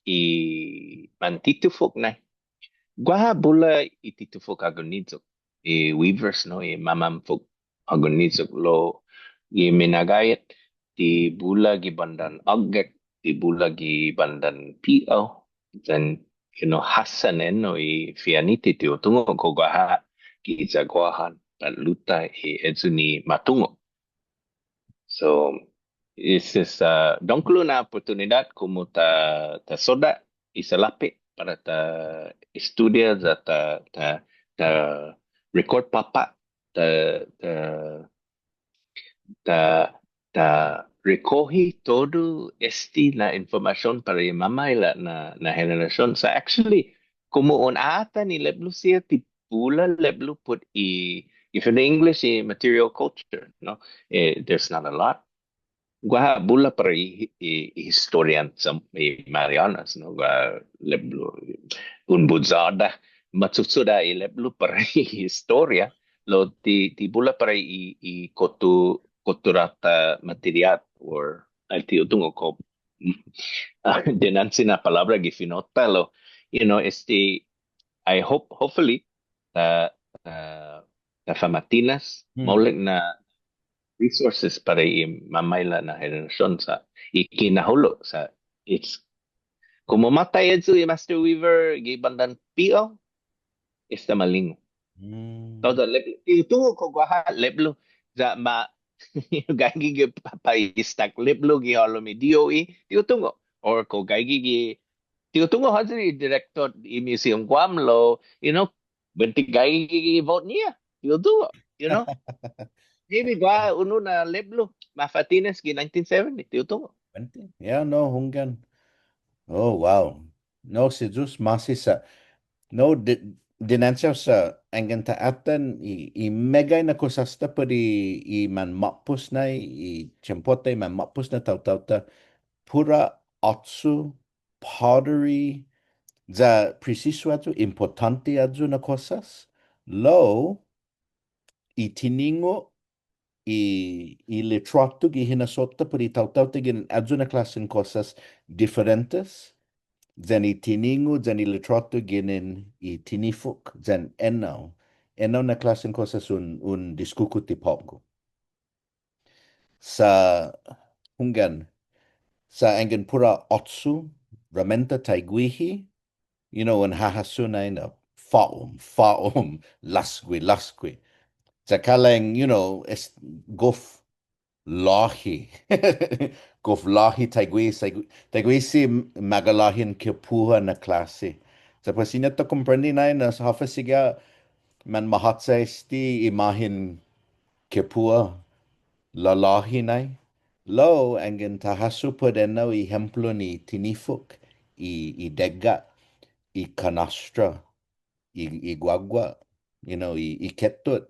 i mantitufok nai. Guaha bula i titufok hågu niyok, i weavers, no, i mamamfok hågu niyok, lao i minagåhet, ti bula gi bandan åggak, ti bula gi bandan pi'ao, then, you know, hassan enao i fi'aniti ti hu tungo' kao guaha giya Guåhan, pat Luta i eyu ni ma tungo'. So, this is, uh, dångkolo na oportunidåt komu ta, ta sodda' i salåpe' para ta estudia ya ta, ta, ta record påpa', ta, ta, ta, ta rekohi todu este na information para i mamaila' na, na henerasion. So actually, komu un atan i lepblo siha ti bula lepblo put i, if in English, i material culture, no? Eh, there's not a lot. Guaha bula para i, i, i historian sa, i Marianas, no? Guaha lepblo, un buyåda, masusodda' i lepblo para i historia, lao ti, ti bula para i, i kottu, kotturå-ta Matiriat, or, ai, ti hu tungo' kao, ah, dinanche na palåbra gi fino'-ta, lao, you know, este, I hope, hopefully, ta, ta, ta fama'tinas, maolek na resources para i mamaila' na henerasion sa', i kinahulo' sa', it's, komu måtai ayu i Master Weaver gi bandan Pi'ao, esta malingu. Todu lepblo, ti hu tungo' kao guaha lepblo, ya ma, gaige gi pa, pa istak lepblo gi halom i D O E, ti hu tungo'. Or kao gaige gi, ti hu tungo' håyi i director i Museum Guam lao, you know, buente gaige gi, gi vote-ñiha. Ti hu tungo', you know. Maybe guaha unu na lepblo mafa'tinas gi nineteen seventy, ti hu tungo'. Buente. Yeah, no, hunggan. Oh, wow. No, si Yu'os ma'åse' sa'. No, di, dinanche sa' yanggen ta atan i, i meggai na kosas-ta put i, i manmåpos nai, i tiempo-ta i manmåpos na taotao-ta, puru åcho, pottery, ya presisu ayu, impottånte ayu na kosas, lao i tiningo', i, i litråtu gi hinasso-ta put i taotao-ta ginen ayu na klåsen kosas diferentes, yan i tiningo', yan i litråtu ginen i tinifok, yan enao. Enao na klåsen kosas un, un diskukuti på'go. Sa' hunggan, sa' yanggen puru åcho, ramenta taiguihi, you know, un hahasso nai na fa'om, fa'om, låsgue, låsgue. Sa' kalang, you know, es gof låhi. Gof låhi taiguihi, taiguihi si magalåhi in kepua na klåsi. Sa' pues siña ta komprende nai na håfa sigi manmahåtsa este imahen kepua lalåhi nai. Lao, yanggen ta hasso put enao i ehemplo ni tinifok, i, i degga', i kanastra, i, i guagua', you know, i, i ketut.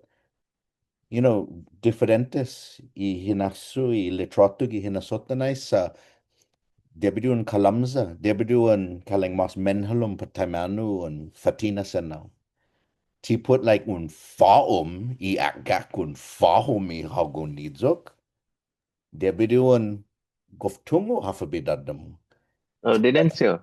You know, diferentes i hinasso, i litråtu gi hinasso-ta nai sa' debi di un kalamsa, debi di un kalang mas menhalom pat taimanu un fa'tinas enao. Ti put like un fa'om i åkgak, un fa'om i hågon niyok. Debi di un gof tungo' håfa bidådå-mu. Oh, dinanche.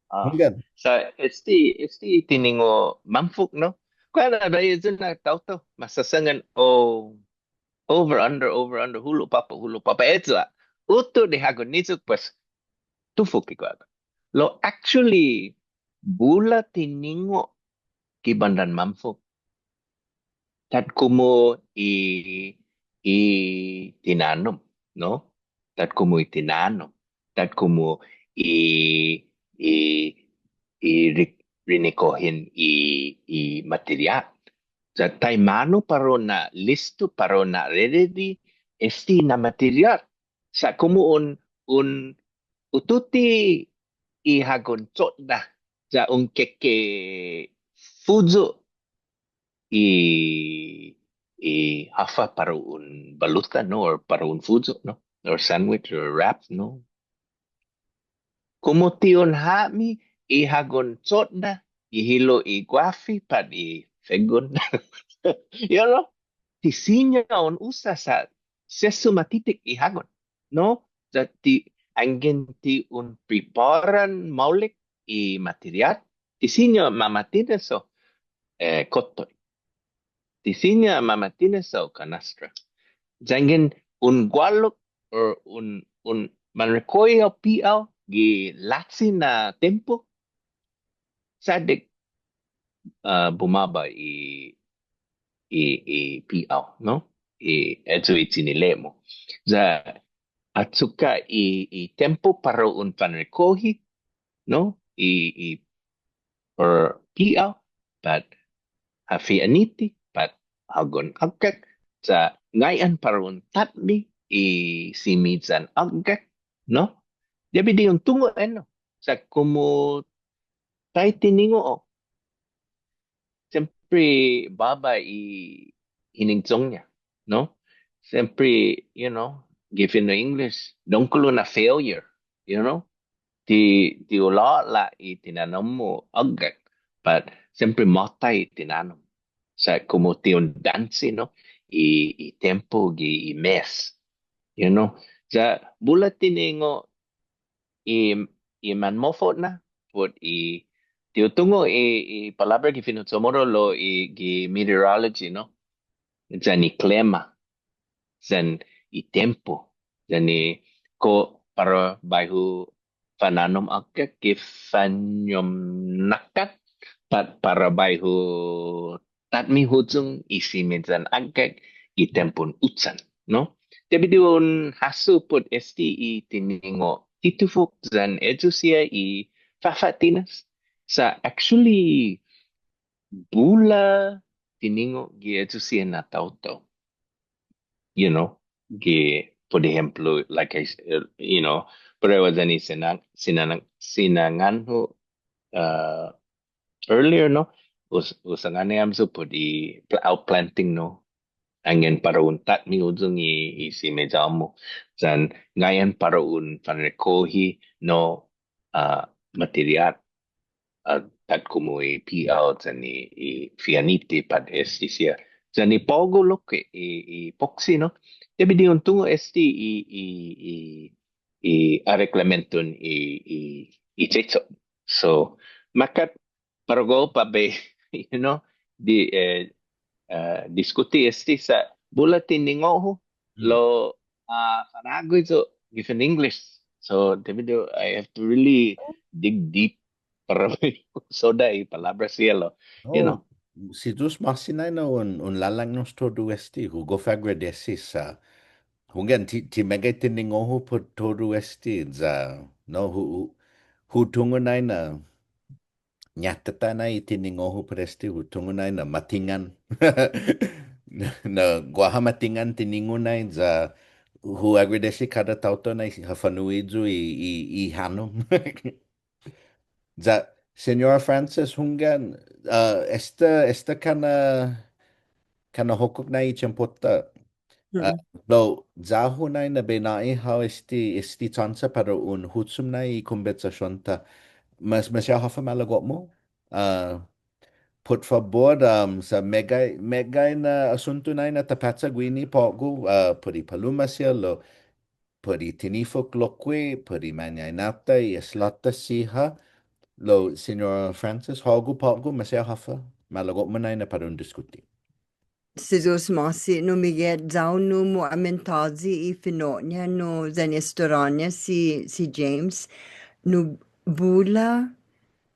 Ah, hunggan. Sa' este, este tiningo' mamfok, no? Kulan na biahi ayu na taotao masasångan, oh, over, under, over, under, hulo', påpa', hulo', påpa', eyu ha'. Utot i hågon niyok, pues, tufok i guaha. Lao actually, bula tiningo' gi bandan mamfok. Tatkomu i, i tinanom, no? Tatkomu i tinanom. Tatkomu i, i, i ri-, rinikohen i, i matiriat. Sa' taimanu para u na'listu, para u na'reredi este na matiriat. Sa' komu un, un ututi i hågon chotda, sa' un keke fuyu' i, i håfa para un baluta, no? Or para un fuyu', no? Or sandwich, or wrap, no? Komu ti un ha'mi i hågon chotda, i hilo' i guafi, pat i fegon. You know? Ti siña un usa sa' sesso matitek i hågon. No? Sa' ti anggen ti un pripåran maolek i matiriat, ti siña mama'tinas hao, eh, kottot. Ti siña mama'tinas hao kanastra. Yanggen un gualok or un, un manrekohi hao pi'ao gi lachi na tiempo, sa' dek, ah, bumåba i, i, i pi'ao, no? I, eyu i chinile'-mu. Ya, achokka' i, i tiempo para un fanrekohi, no? I, i, or pi'ao, pat ha fi'aniti, pat hågon åkgak, sa' ngai'an para un tatme i simiyan åkgak, no? Debi di un tungo' enao. Sa' komu taitiningo' hao, siempre båba i, hiningchong-ña, no? Siempre, you know, gi fino' English, dångkolo na failure, you know? Ti, ti hu lå'la' i tinanom-mu åkgak, but siempre måtai i tinanom. Sa' komu ti un danse, no? I, i tiempo gi i mes, you know? Sa' bula tiningo' i, i manmofo'na, put i, ti hu tungo' i, i palåbra gi fino' Chamorro lao i gi meteorology, no? Yan i klima, yan i tiempo, yan i kao para bai hu fa'nånom åkgak gi fañom na'kåt, pat para bai hu tatme huyong i simeyan åkgak gi tiempon uchan, no? Debi di un hasso put este i tiningo' ti tufok yan eyu siha i fafa'tinas. Sa' actually bula tiningo' gi eyu siha na taotao. You know, gi, por ehemplo, like I, s- uh, you know, parehu yan i sinang-, sinang-, sinangån-hu, uh, earlier, no? Hu s-, hu sangåni hamyo put i pl-, outplanting, no? Anggen para un tatme huyong i, i simeya-mu. Yan ngai'an para un fanrekohi, no, uh, material, uh, pat komu i pi'ao yan i, i fi'anite pat este siha. Yan i på'go lokkue' i, i poksi, no? Debi di un tungo' este i, i, i, i areklamenton i, i, i che'cho'. So, makkat para guåhu para bai, you know, di, eh, eh, diskuti este sa' bula tiningo'-hu lao, ah, fanå'gue yu' gi fino' English. So, debi di, I have to really dig deep para bai hu sodda' i palåbra siha lao, you know. Oh, si Yu'os ma'åse' nai na un, un lalaknos todu este, hu gof agradesi sa'. Hunggan, ti, ti meggai tiningo'-hu put todu este, ya, no, hu, hu, hu tungo' nai na ñatata nai i tiningo'-hu put este, hu tungo' nai na matingan. Na, na guaha matingan tiningo' nai, ya hu agradesi kada taotao nai ha fanu'i yu' i, i, i hånom. Ya, Señora Francis, hunggan, uh, esta, esta kana, kana hokkok nai i tiempo-ta. Ah, lao, ya-hu nai na bai nå'i hao este, este chånsa para un huchom nai i kombetsasion-ta. Mas, maseha håfa malago'-mu? Ah, put fabot, um, sa' meggai, meggai na asunto nai na ta pacha guini på'go, ah, put i paluma siha lao, put i tinifok lokkue', put i mañaina-ta, i isla-ta siha, lao, Señora Francis, hågu på'go, maseha håfa malago'-mu nai na para un diskuti. Si Yu'os ma'åse', no, Miguel, ya-hu nu mo' aumentåyi i fino'-ña, no, yan i estoriå-ña si, si James, no, bula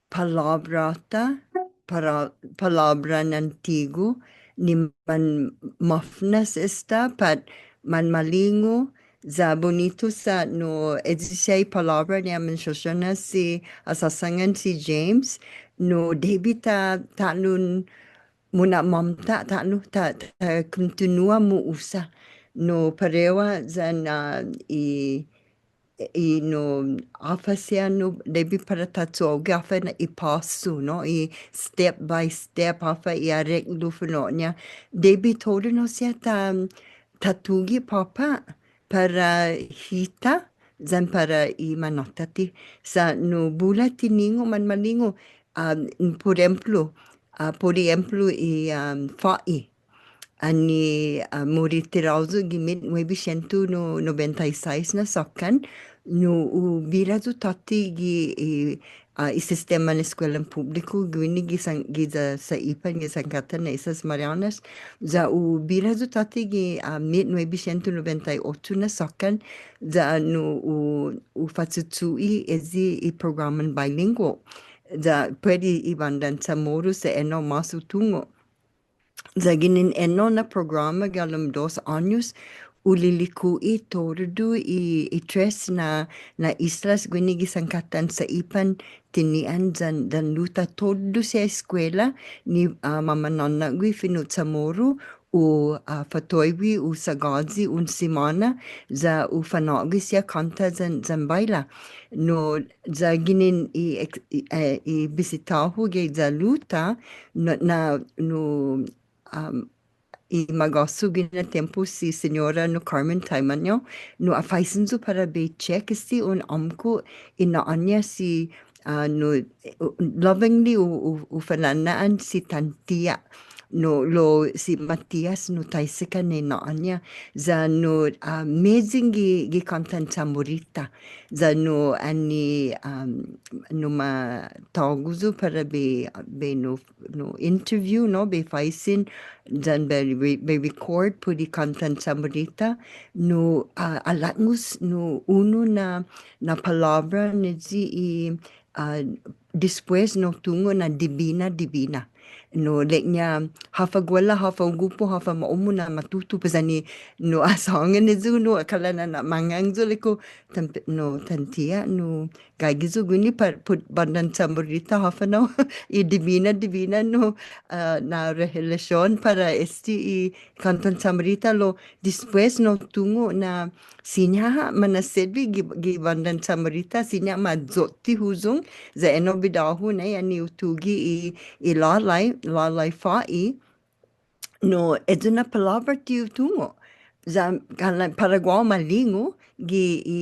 palåbra-ta, para, palåbran antigu, ni manmåfnas esta, pat manmalingu, ya bunitu sa' no, eyi siha i palåbra ni aumensiona si, a, sasangan si James, no, debi ta, ta un muna'mamta' ta'lo, ta, ta kontinua mo usa. No, parehu yan, ah, i, i no, håfa siha no, debi para ta cho'gue håfa na i påsu, no, i step by step, håfa i areklu fino'-ña. Debi todu no siha ta, ta tuge' påpa', para hita, yan para i manåtati. Sa' no bula tiningo' manmalingu, ah, por ehemplo, ah, por ehemplo, i, ah, fa'i. Annai, ah, mo' retirao yu' gi mit nuebe sientos no, nobenta i sais na såkkan, no hu bira yu' tåtte gi, i, ah, i sisteman eskuelan pupbliku, guini gi San, giya Saipan, gi Sankattan na Islas Marianas, ya hu bira yu' tåtte gi, ah, mit nuebe sientos nobenta i ocho na såkkan, ya no hu, hu fachuchu'i eyi i programan bilingual. Ya puedi i bandan Chamoru sa' enao mås hu tungo'. Ya ginen enao na programa gi halom dos åños, hu liliku'i todu i, i tres na, na islas guini gi Sankattan Saipan, Tinian yan, yan Luta todu siha eskuela ni, ah, mamana'gue fino' Chamoru, hu, ah, fatoigue, hu sagåyi un simåna, ya hu fanå'gue siha kånta yan, yan baila. No, ya ginen i, ex-, i, eh, i bisitå-hu giya Luta, no, na, no, um, i magåsu guini na tiempo si Señora nu Carmen Taimaño, nu ha faisen yu' para bai check este un åmko' i na'ån-ña si, ah, nu, eh, u-, lovingly u, u, u fana'na'an si Tantia, nu lao si Matias nu taisekan i na'ån-ña, ya nu, ah, amazing gi, gi kåntan Chamorrita, ya nu anai, um, nu ma tågo' yu' para bai, bai nu nu interview, no, bai faisen, yan bai re-, bai record put i kåntan Chamorrita, nu, ah, ha laknos, nu unu na, na palåbra ni i, ah, despues nu tungo' na dibina, dibina. Nu ilek-ña, håfa guåla, håfa gupu, håfa ma'omo na matutu, pues anai, nu ha sångan yu', nu ha kalan na'mangang yu', ilek-hu, tan-, nu, Tantia, nu, gaige yu' guini pa-, put bandan Chamorrita håfa, no? I dibina, dibina, nu, ah, na rehelasion para este i kåntan Chamorrita lao despues nu tungo' na siña ha' mana'setbe gi, gi bandan Chamorrita, siña ma yotte huyong, ya enao bidå-hu nai, anai hu tuge' i, i lålai, lålai fa'i, nu, eyu na palåbra ti hu tungo'. Ya, kalan para guåhu malingu, gi i,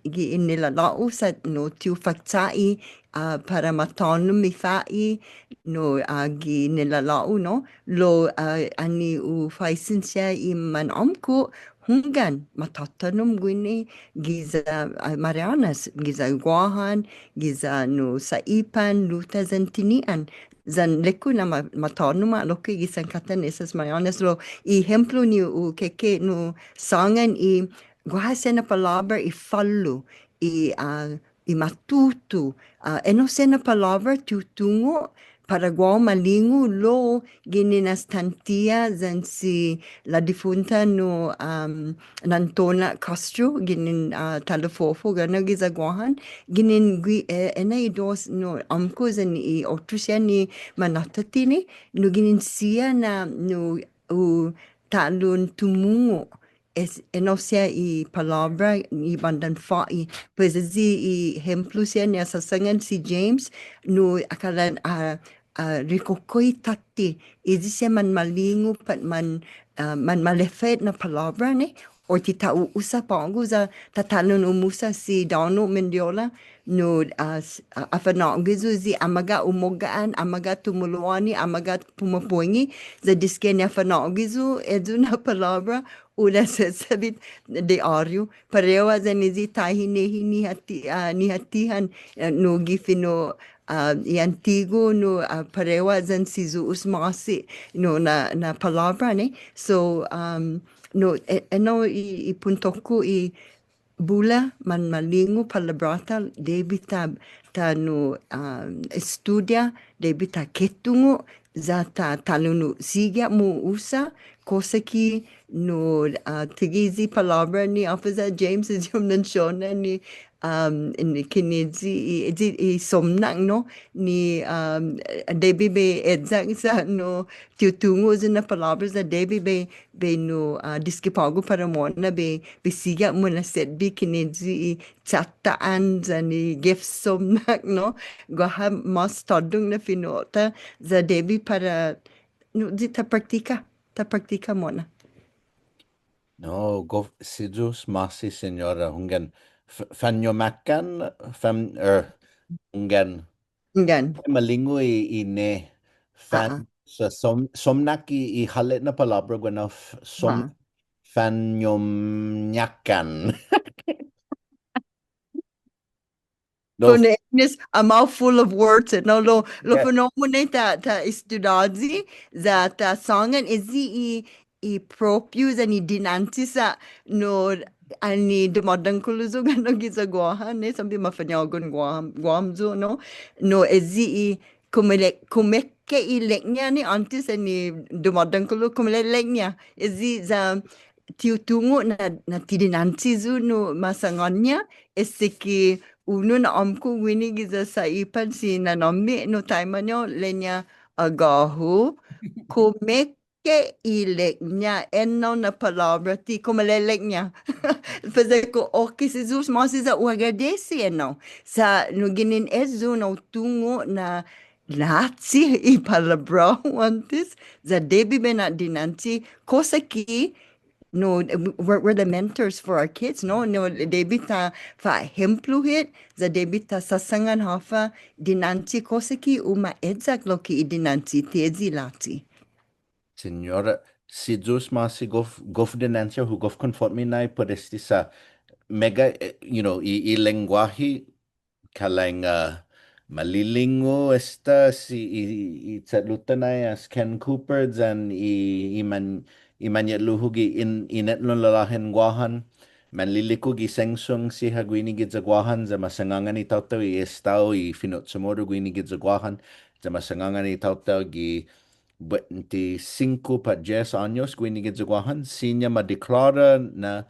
gi i nilålå'-hu sa' nu ti hu fakcha'i, ah, para ma tånom i fa'i, nu, ah, gi nilålå'-hu, no? Lao, ah, anai hu faisen siha i manåmko', hunggan, ma tåtånom guini, giya, ah, Marianas, giya Guåhan, giya nu Saipan, Luta yan Tinian. Yan ilek-hu na ma, ma tånom ha' lokkue' gi sankattan Islas Marianas lao i ehemplo ni u keke nu sångan i guaha siha na palåbra i fållu, i, ah, i matutu, ah, enao siha na palåbra ti hu tungo' para guåhu malingu lao ginen as Tantia yan si la difunta nu, um, Nantona Castro, ginen, ah, Talafofo, guennao giya Guåhan, ginen gui-, eh, enao i dos nu åmko' yan i otro siha ni manatåtte ni, nu ginen siha na nu hu ta'lo tumungo', es-, enao siha i palåbra i bandan fa'i. Pues eyi i ehemplo siha ni ha såsangan si James, nu ha kalan, ah, ah, rikokohi tåtte, eyi siha manmalingu pat man, ah, manmaleffa na palåbra ni, o ti ta u'usa på'go ya ta ta'lo umusa si Donald Mendiola, nu, ah, s-, ah, ha fanå'gue yu' eyi amaga' umogga'an, amaga' tumulu'åni, amaga' pumapuengi, ya desde ni ha fanå'gue yu' eyu na palåbra, u na'setbe diario. Parehu ha' yan eyi tahinehi ni hati-, ah, ni hatihan, eh, nu gi fino', ah, i antigu nu, ah, parehu ha' yan si Yu'os ma'åse', nu na, na palåbra ni. So, um, nu, e-, enao i, i punto-ku i bula manmalingu palåbra-ta, debi ta, ta nu, um, estudia, debi ta ketungo', ya ta, ta nu, nu, sigi ha' mu usa, kosa ki nu, ah, ti gi eyi palåbra ni, håfa ya James eyi mensiona ni, um, ni kinu eyi, eyi, i somnak, no? Ni, um, debi bai eyak sa' nu, ti hu tungo' eyi na palåbra ya debi bai, bai nu, ah, desde på'go para mo'na bai, bai sigi ha' muna'setbe kinu eyi i chatta'an yan i gef somnak, no? Guaha mås tåddong na fino'-ta, ya debi para, nu, eyi ta praktika, ta praktika mo'na. No, gof, si Yu'os ma'åse', Señora, hunggan, f-, fañomakkan, fam-, er, hunggan. Hunggan. Malingu i, i ne, fan, ah, ah, sa' som-, somnak i, i hale' na palåbra guennao f-, som-, ma, fañomnyakan. Lao, con English, a mouthful of words, no? Lao, lao, yes, fino'-mu ni ta, ta estudiåyi, ya ta sångan eyi i, i propiu yan i dinanche sa', no, anai dumådangkolo yu' guennao giya Guåhan, ni, sa' bai mafañågon Guam, Guam yu', no? No, eyi i kumekeilek-, kumekeilek-ña ni åntes anai dumådangkolo, kumekeilek-ña. Eyi ya ti hu tungo' na, na ti dinanche yu' nu masångan-ña, este ki unu na åmko' guini giya Saipan si Nanåmmi nu taimanu, ilek-ña, agåhu, kumekeilek-ña, enao na palåbra ti kumekeilek-ña. Pues ilek-hu, okay, si Yu'os ma'åse' ya hu agradesi enao. Sa' nu ginen eyu na hu tungo' na lachi i palabrå-hu åntes, ya debi bai na'dinanche, kosa ki, no, we're, we're the mentors for our kids, no? No, debi ta fa'ehemplo hit, ya debi ta sasangan håfa dinanche kosa ki u ma eyak lokkue' i dinanche, ti eyi lachi. Siñora, si Yu'os ma'åse' gof, gof dinanche hu gof konfotme nai put este sa' meggai, eh, you know, i, i lengguahi kalang, ah, malilingu esta si i, i, i che'lu-ta nai as Ken Cooper yan i, i man, i mañe'lu-hu gi in, Inetnon Lalåhen Guåhan, manliliku gi sengsong siha guini giya Guåhan, ya ma sangångani taotao i estao i fino' CHamoru guini giya Guåhan, ya ma sangångani taotao gi buente singko pat dies åños guini giya Guåhan, siña ma deklara na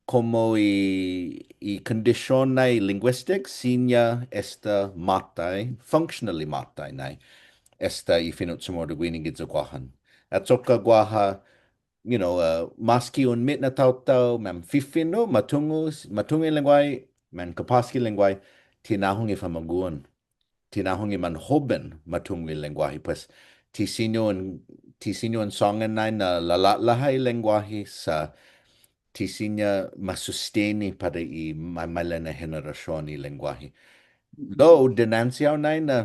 komo i, i kondision nai linguistic, siña esta måtai, functionally måtai nai, esta i fino' CHamoru guini giya Guåhan. Achokka' guaha, you know, uh, maski un mit na taotao manfifino', ma tungo', ma tungo' i lengguahi, mankapås gi lengguahi, ti nahong i famagu'on. Ti nahong i manhoben ma tungo' i lengguahi, pues, ti siña un, ti siña un sångan nai na lala'la' ha' i lengguahi sa' ti siña ma susteni para i ma, maila' na henerasion i lengguahi. Lao, dinanche hao nai na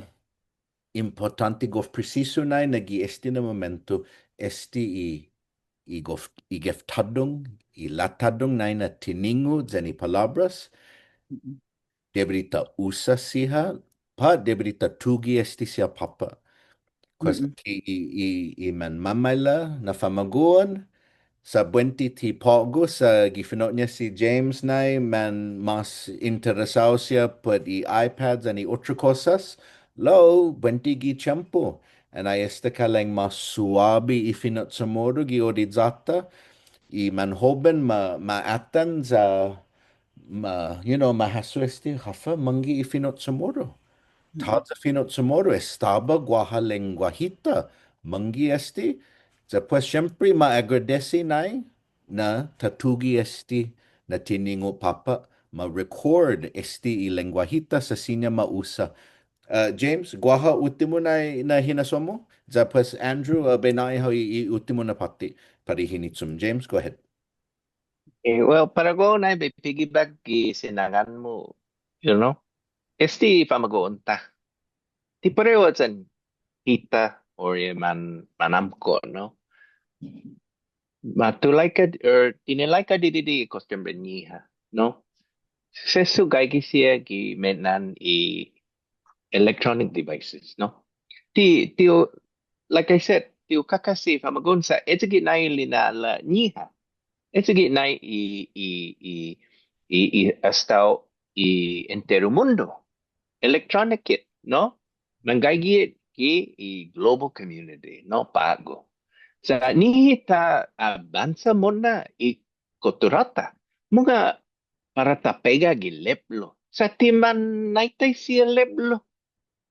impottånte gof presisu nai na gi este na momento, este i, i gof, i geftåddong, i latåddong nai na tiningo' yan i palåbras, debi di ta usa siha, pat debi di ta tuge' este siha påpa'. Kosa ki i, i, i manmamaila' na famagu'on, sa' buente ti på'go sa' gi fino'-ña si James nai manmås interesao siha put i iPads yan i otro kosas, lao buente gi tiempo. Annai esta kalang mås suabi i fino' CHamoru gi odeyå-ta, i manhoben ma, ma atan ya ma, you know, ma hasso este håfa mångge' i fino' CHamoru. Tåya' fino' CHamoru, estaba guaha lengguahi-ta mångge' este. Ya pues siempre ma agradesi nai na ta tuge' este na tiningo' påpa', ma record este i lengguahi-ta sa' siña ma usa. Uh, James, guaha uttimo nai na hinasso-mu? Ya pues Andrew, uh, bai nå'i hao i, i uttimo na påtte para i hinichom. James, go ahead. Eh, well, para guåhu nai bai piggyback gi sinangan-mu, you know, este famagu'on-ta. Ti parehu yan hita or i man, manåmko', no? Ma tulaika, or tinalaika didide' i kostumbren-ñiha, no? Sesso gaige siha gi me'nan i electronic devices, no? Ti, ti u, like I said, ti u kåkasi famagu'on sa' eyi gi nai lina'la'-ñiha. Eyi gi nai i, i, i, i, i estao i entero mundo. Electronic hit, no? Manggaige hit gi i global community, no? På'go. Sa' nihi ta abånsa mo'na i kottura-ta. Mungnga para ta pega gi lepblo. Sa' ti manaitai siha lepblo.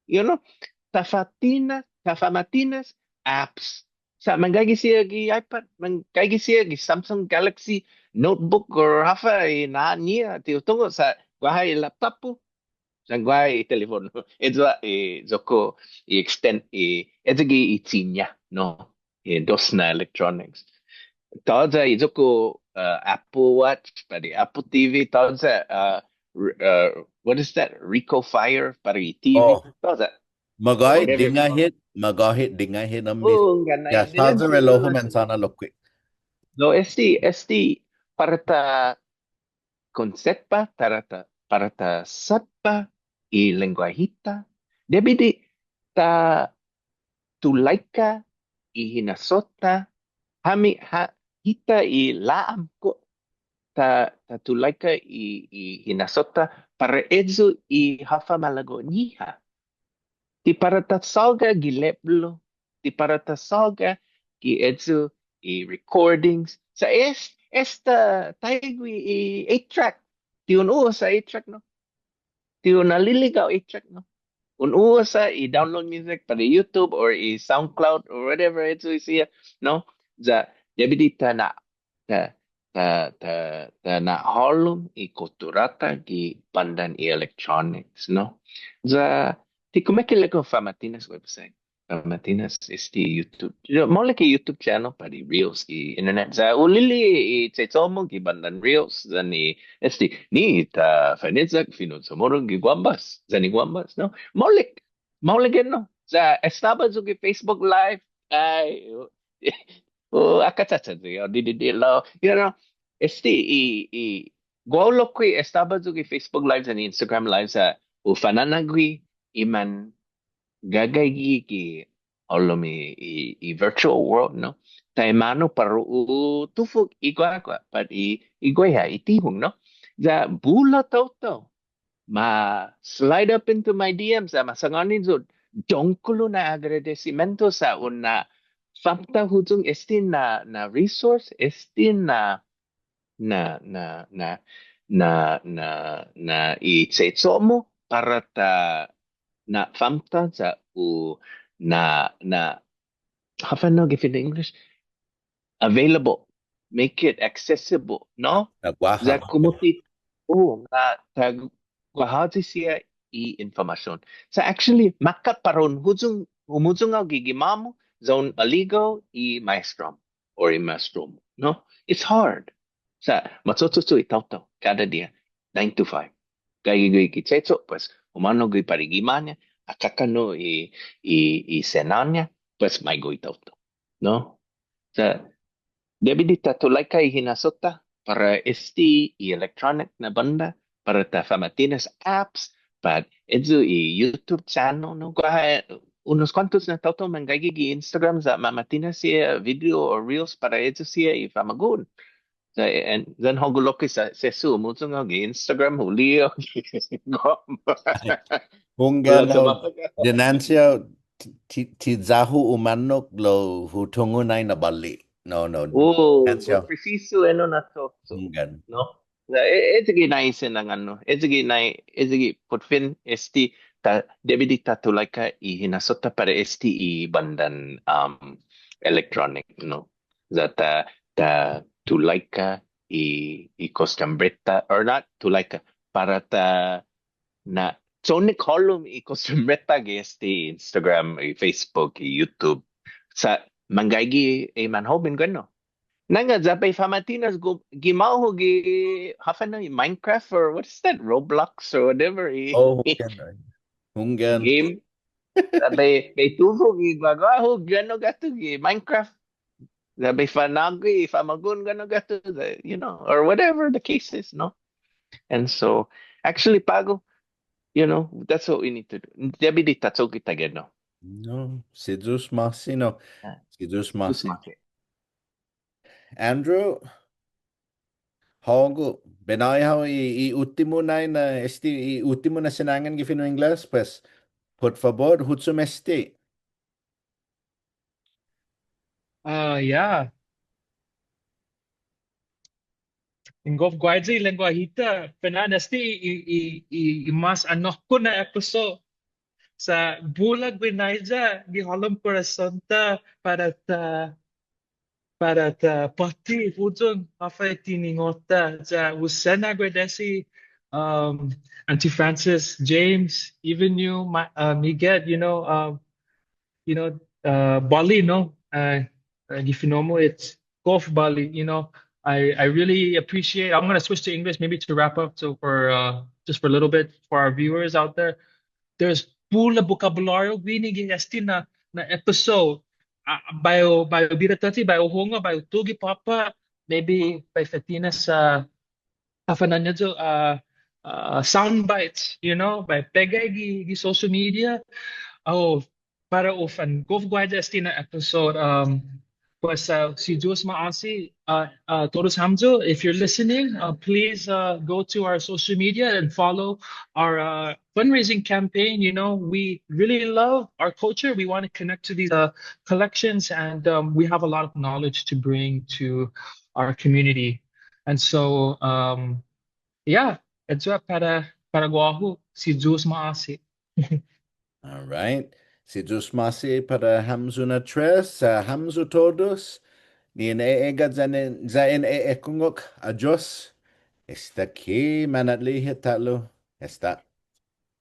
You know, ta fa'tinas, ta fa'matinas, apps. Sa' manggaige siha gi iPad, manggaige siha gi Samsung Galaxy Notebook or håfa i na'an-ñiha, ti hu tungo' sa' guaha i laptop-hu. Sa' guaha i telepono. Eyu, eh, iyo-ku i extend, eh, eyu gi i chi-ña, no? Eh, dos na electronics. Tåya' i iyo-ku, uh, Apple Watch, pat i Apple T V, tåya', uh, r-, uh, what is that? Ricoh Fire, pat i T V. Oh. Tåya'. Magåhet, whatever. Dinga hit, magåhet, dinga hit, om... Oh, hunggan nai. Ya, tåya' reloho-mu, mañaina lokkue'. No, este, este, para ta konsepto, para ta, para ta satba i lengguahi-ta. Debi di ta tulaika i hinasso-ta, hami, ha, hita i la'amko' ta, ta tulaika i, i hinasso-ta para eyu i håfa malago'-ñiha. Ti para ta såga gi lepblo, ti para ta såga gi eyu i recordings. Sa' es, esta taigue i eight track. Ti un u'usa eight track, no? Ti un na'liligao eight track, no? Un u'usa i download music para YouTube or i SoundCloud or whatever eyu siha, no? Ya, debi di ta na', ta, ta, ta, ta na'hålom i kottura-ta gi bandan i electronics, no? Ya, Ti kumeke'ilek-hu Fama'tinas website. Fama'tinas este YouTube. Maolek i YouTube channel pat i Reels i internet. Sa' hu li'e' i che'cho'-mu gi bandan Reels yan i este ni ta fane'yak fino' Chamoru gi Guambas. Yan i Guambas, no? Maolek, maolek enao. Sa' estaba yu' gi Facebook Live. Ai, hu akachacha' yu', di, di, di, lao, you know, este i, i, guåhu lokkue' estaba yu' gi Facebook Live yan Instagram Live sa' hu fana'na'gue i man gagaige gi hålom i, i, i virtual world, no? Taimanu para u tufok i guagua', pat i, i gueha, i tihon, no? Ya bula taotao ma slide up into my D Ms, ma sangåni yu', dångkolo na agradesimiento sa' un na'famta' huyong este na, na resource, este na, na, na, na, na, na, na i che'cho'-mu para ta na'famta' sa' u na, na, håfa na gi fino' English? Available, make it accessible, no? Na guaha. Ya kumu ti, oh, na ta guaha siha i information. So actually, makkat para un huyong, humuyong hao gi gima'-mu, ya un aligao i maestro-mu or i maestro-mu, no? It's hard. Sa' macho'cho' yu' i taotao kada diha, nine to five. Gaige gue' gi che'cho', pues, humånao gue' para i gima'-ña, akakanu i, i, i sena-ña, pues, maigo' i taotao, no? Sa' debi di ta tulaika i hinasso-ta para este i electronic na bånda, para ta Fama'tinas apps, pat este i YouTube channel, no? Guaha, eh, unos kuåntos na taotao manggaige gi Instagram ya mama'tinas siha video or reels para este siha i famagu'on. Sa', and then hågu lokkue' sa' sesso, humuyong hao gi Instagram, hu li'e' hao gi Guam. Hunggan, no. Ginansia, ti, ti, ti ya-hu umanok lao hu tungo' nai na båli. No, no. Oh, ginansia. Presisu enao na cho'cho'. Hunggan. No? Na, e, este gi nai sinangån-hu. Este gi nai, este gi put fin, este ta, debi di ta tulaika i hinasso-ta para este i bandan, um, electronic, no? Ya ta, ta tulaika i, i kostumbre-ta, or not tulaika, para ta na'cho'cho'na hålom i kostumbre-ta gi este Instagram, i Facebook, i YouTube. Sa' manggaige i manhoben, guenao. Nangga ya bai fama'tinas gue' gi gima'-hu gi, håfa na, Minecraft or what is that? Roblox or whatever. I, oh, hunggan. Hunggan. Game. Ya bai, bai tufok i guagua'-hu, guenao guatu gi Minecraft. Ya bai fanå'gue i famagu'on, guenao guatu, the, you know, or whatever the case is, no? And so, actually, på'go, you know, that's what we need to do. Debi di ta cho'gue taiguenao. No, si Yu'os ma'åse', no. Yeah. Si Yu'os ma'åse'. Yu'os ma'åse'. Andrew, hågu, binåhi hao i, i uttimo nai na, este, i uttimo na sinangan gi fino' Ingles, pues, put fabot, huchom este. Ah, yeah. In gof guaiya i lengguahi-ta, fana'an este i, i, i, i mas anåkko' na episode. Sa' bula guinaiya gi halom korason-ta para ta, para ta påtte huyong håfa i tiningo'-ta. Ya hu sen agradesi, um, Auntie Frances, James, even you, Ma-, uh, Miget, you know, um, you know, uh, Bali, no? Uh, uh, gi fino'-mu, it's Gof Bali, you know, I, I really appreciate, I'm gonna switch to English maybe to wrap up, so for, uh, just for a little bit, for our viewers out there, there's bula bokabulårio guini gi este na, na episode. Uh, bai hu, bai hu bira tåtte, bai hu hungok, bai hu tuge' påpa', maybe bai fa'tinas, uh, håfa na ayu, uh, uh, sound bites, you know, bai pega gi, gi social media. Oh, para u fan gof guaiya este na episode, um, pues, uh, si Yu'os ma'åse', uh, uh, todos hamyo, if you're listening, uh, please, uh, go to our social media and follow our, uh, fundraising campaign. You know, we really love our culture. We want to connect to these, uh, collections, and, um, we have a lot of knowledge to bring to our community. And so, um, yeah, ayu ha' para, para guåhu, si Yu'os ma'åse'. All right. Si Yu'os ma'åse' para hamyo na tres, uh, hamyo todos. Ni in e'egga' yan in, ya in e'ekungok. Adios. Esta ki mana'li'e' hit ta'lo. Esta.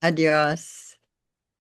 Adios.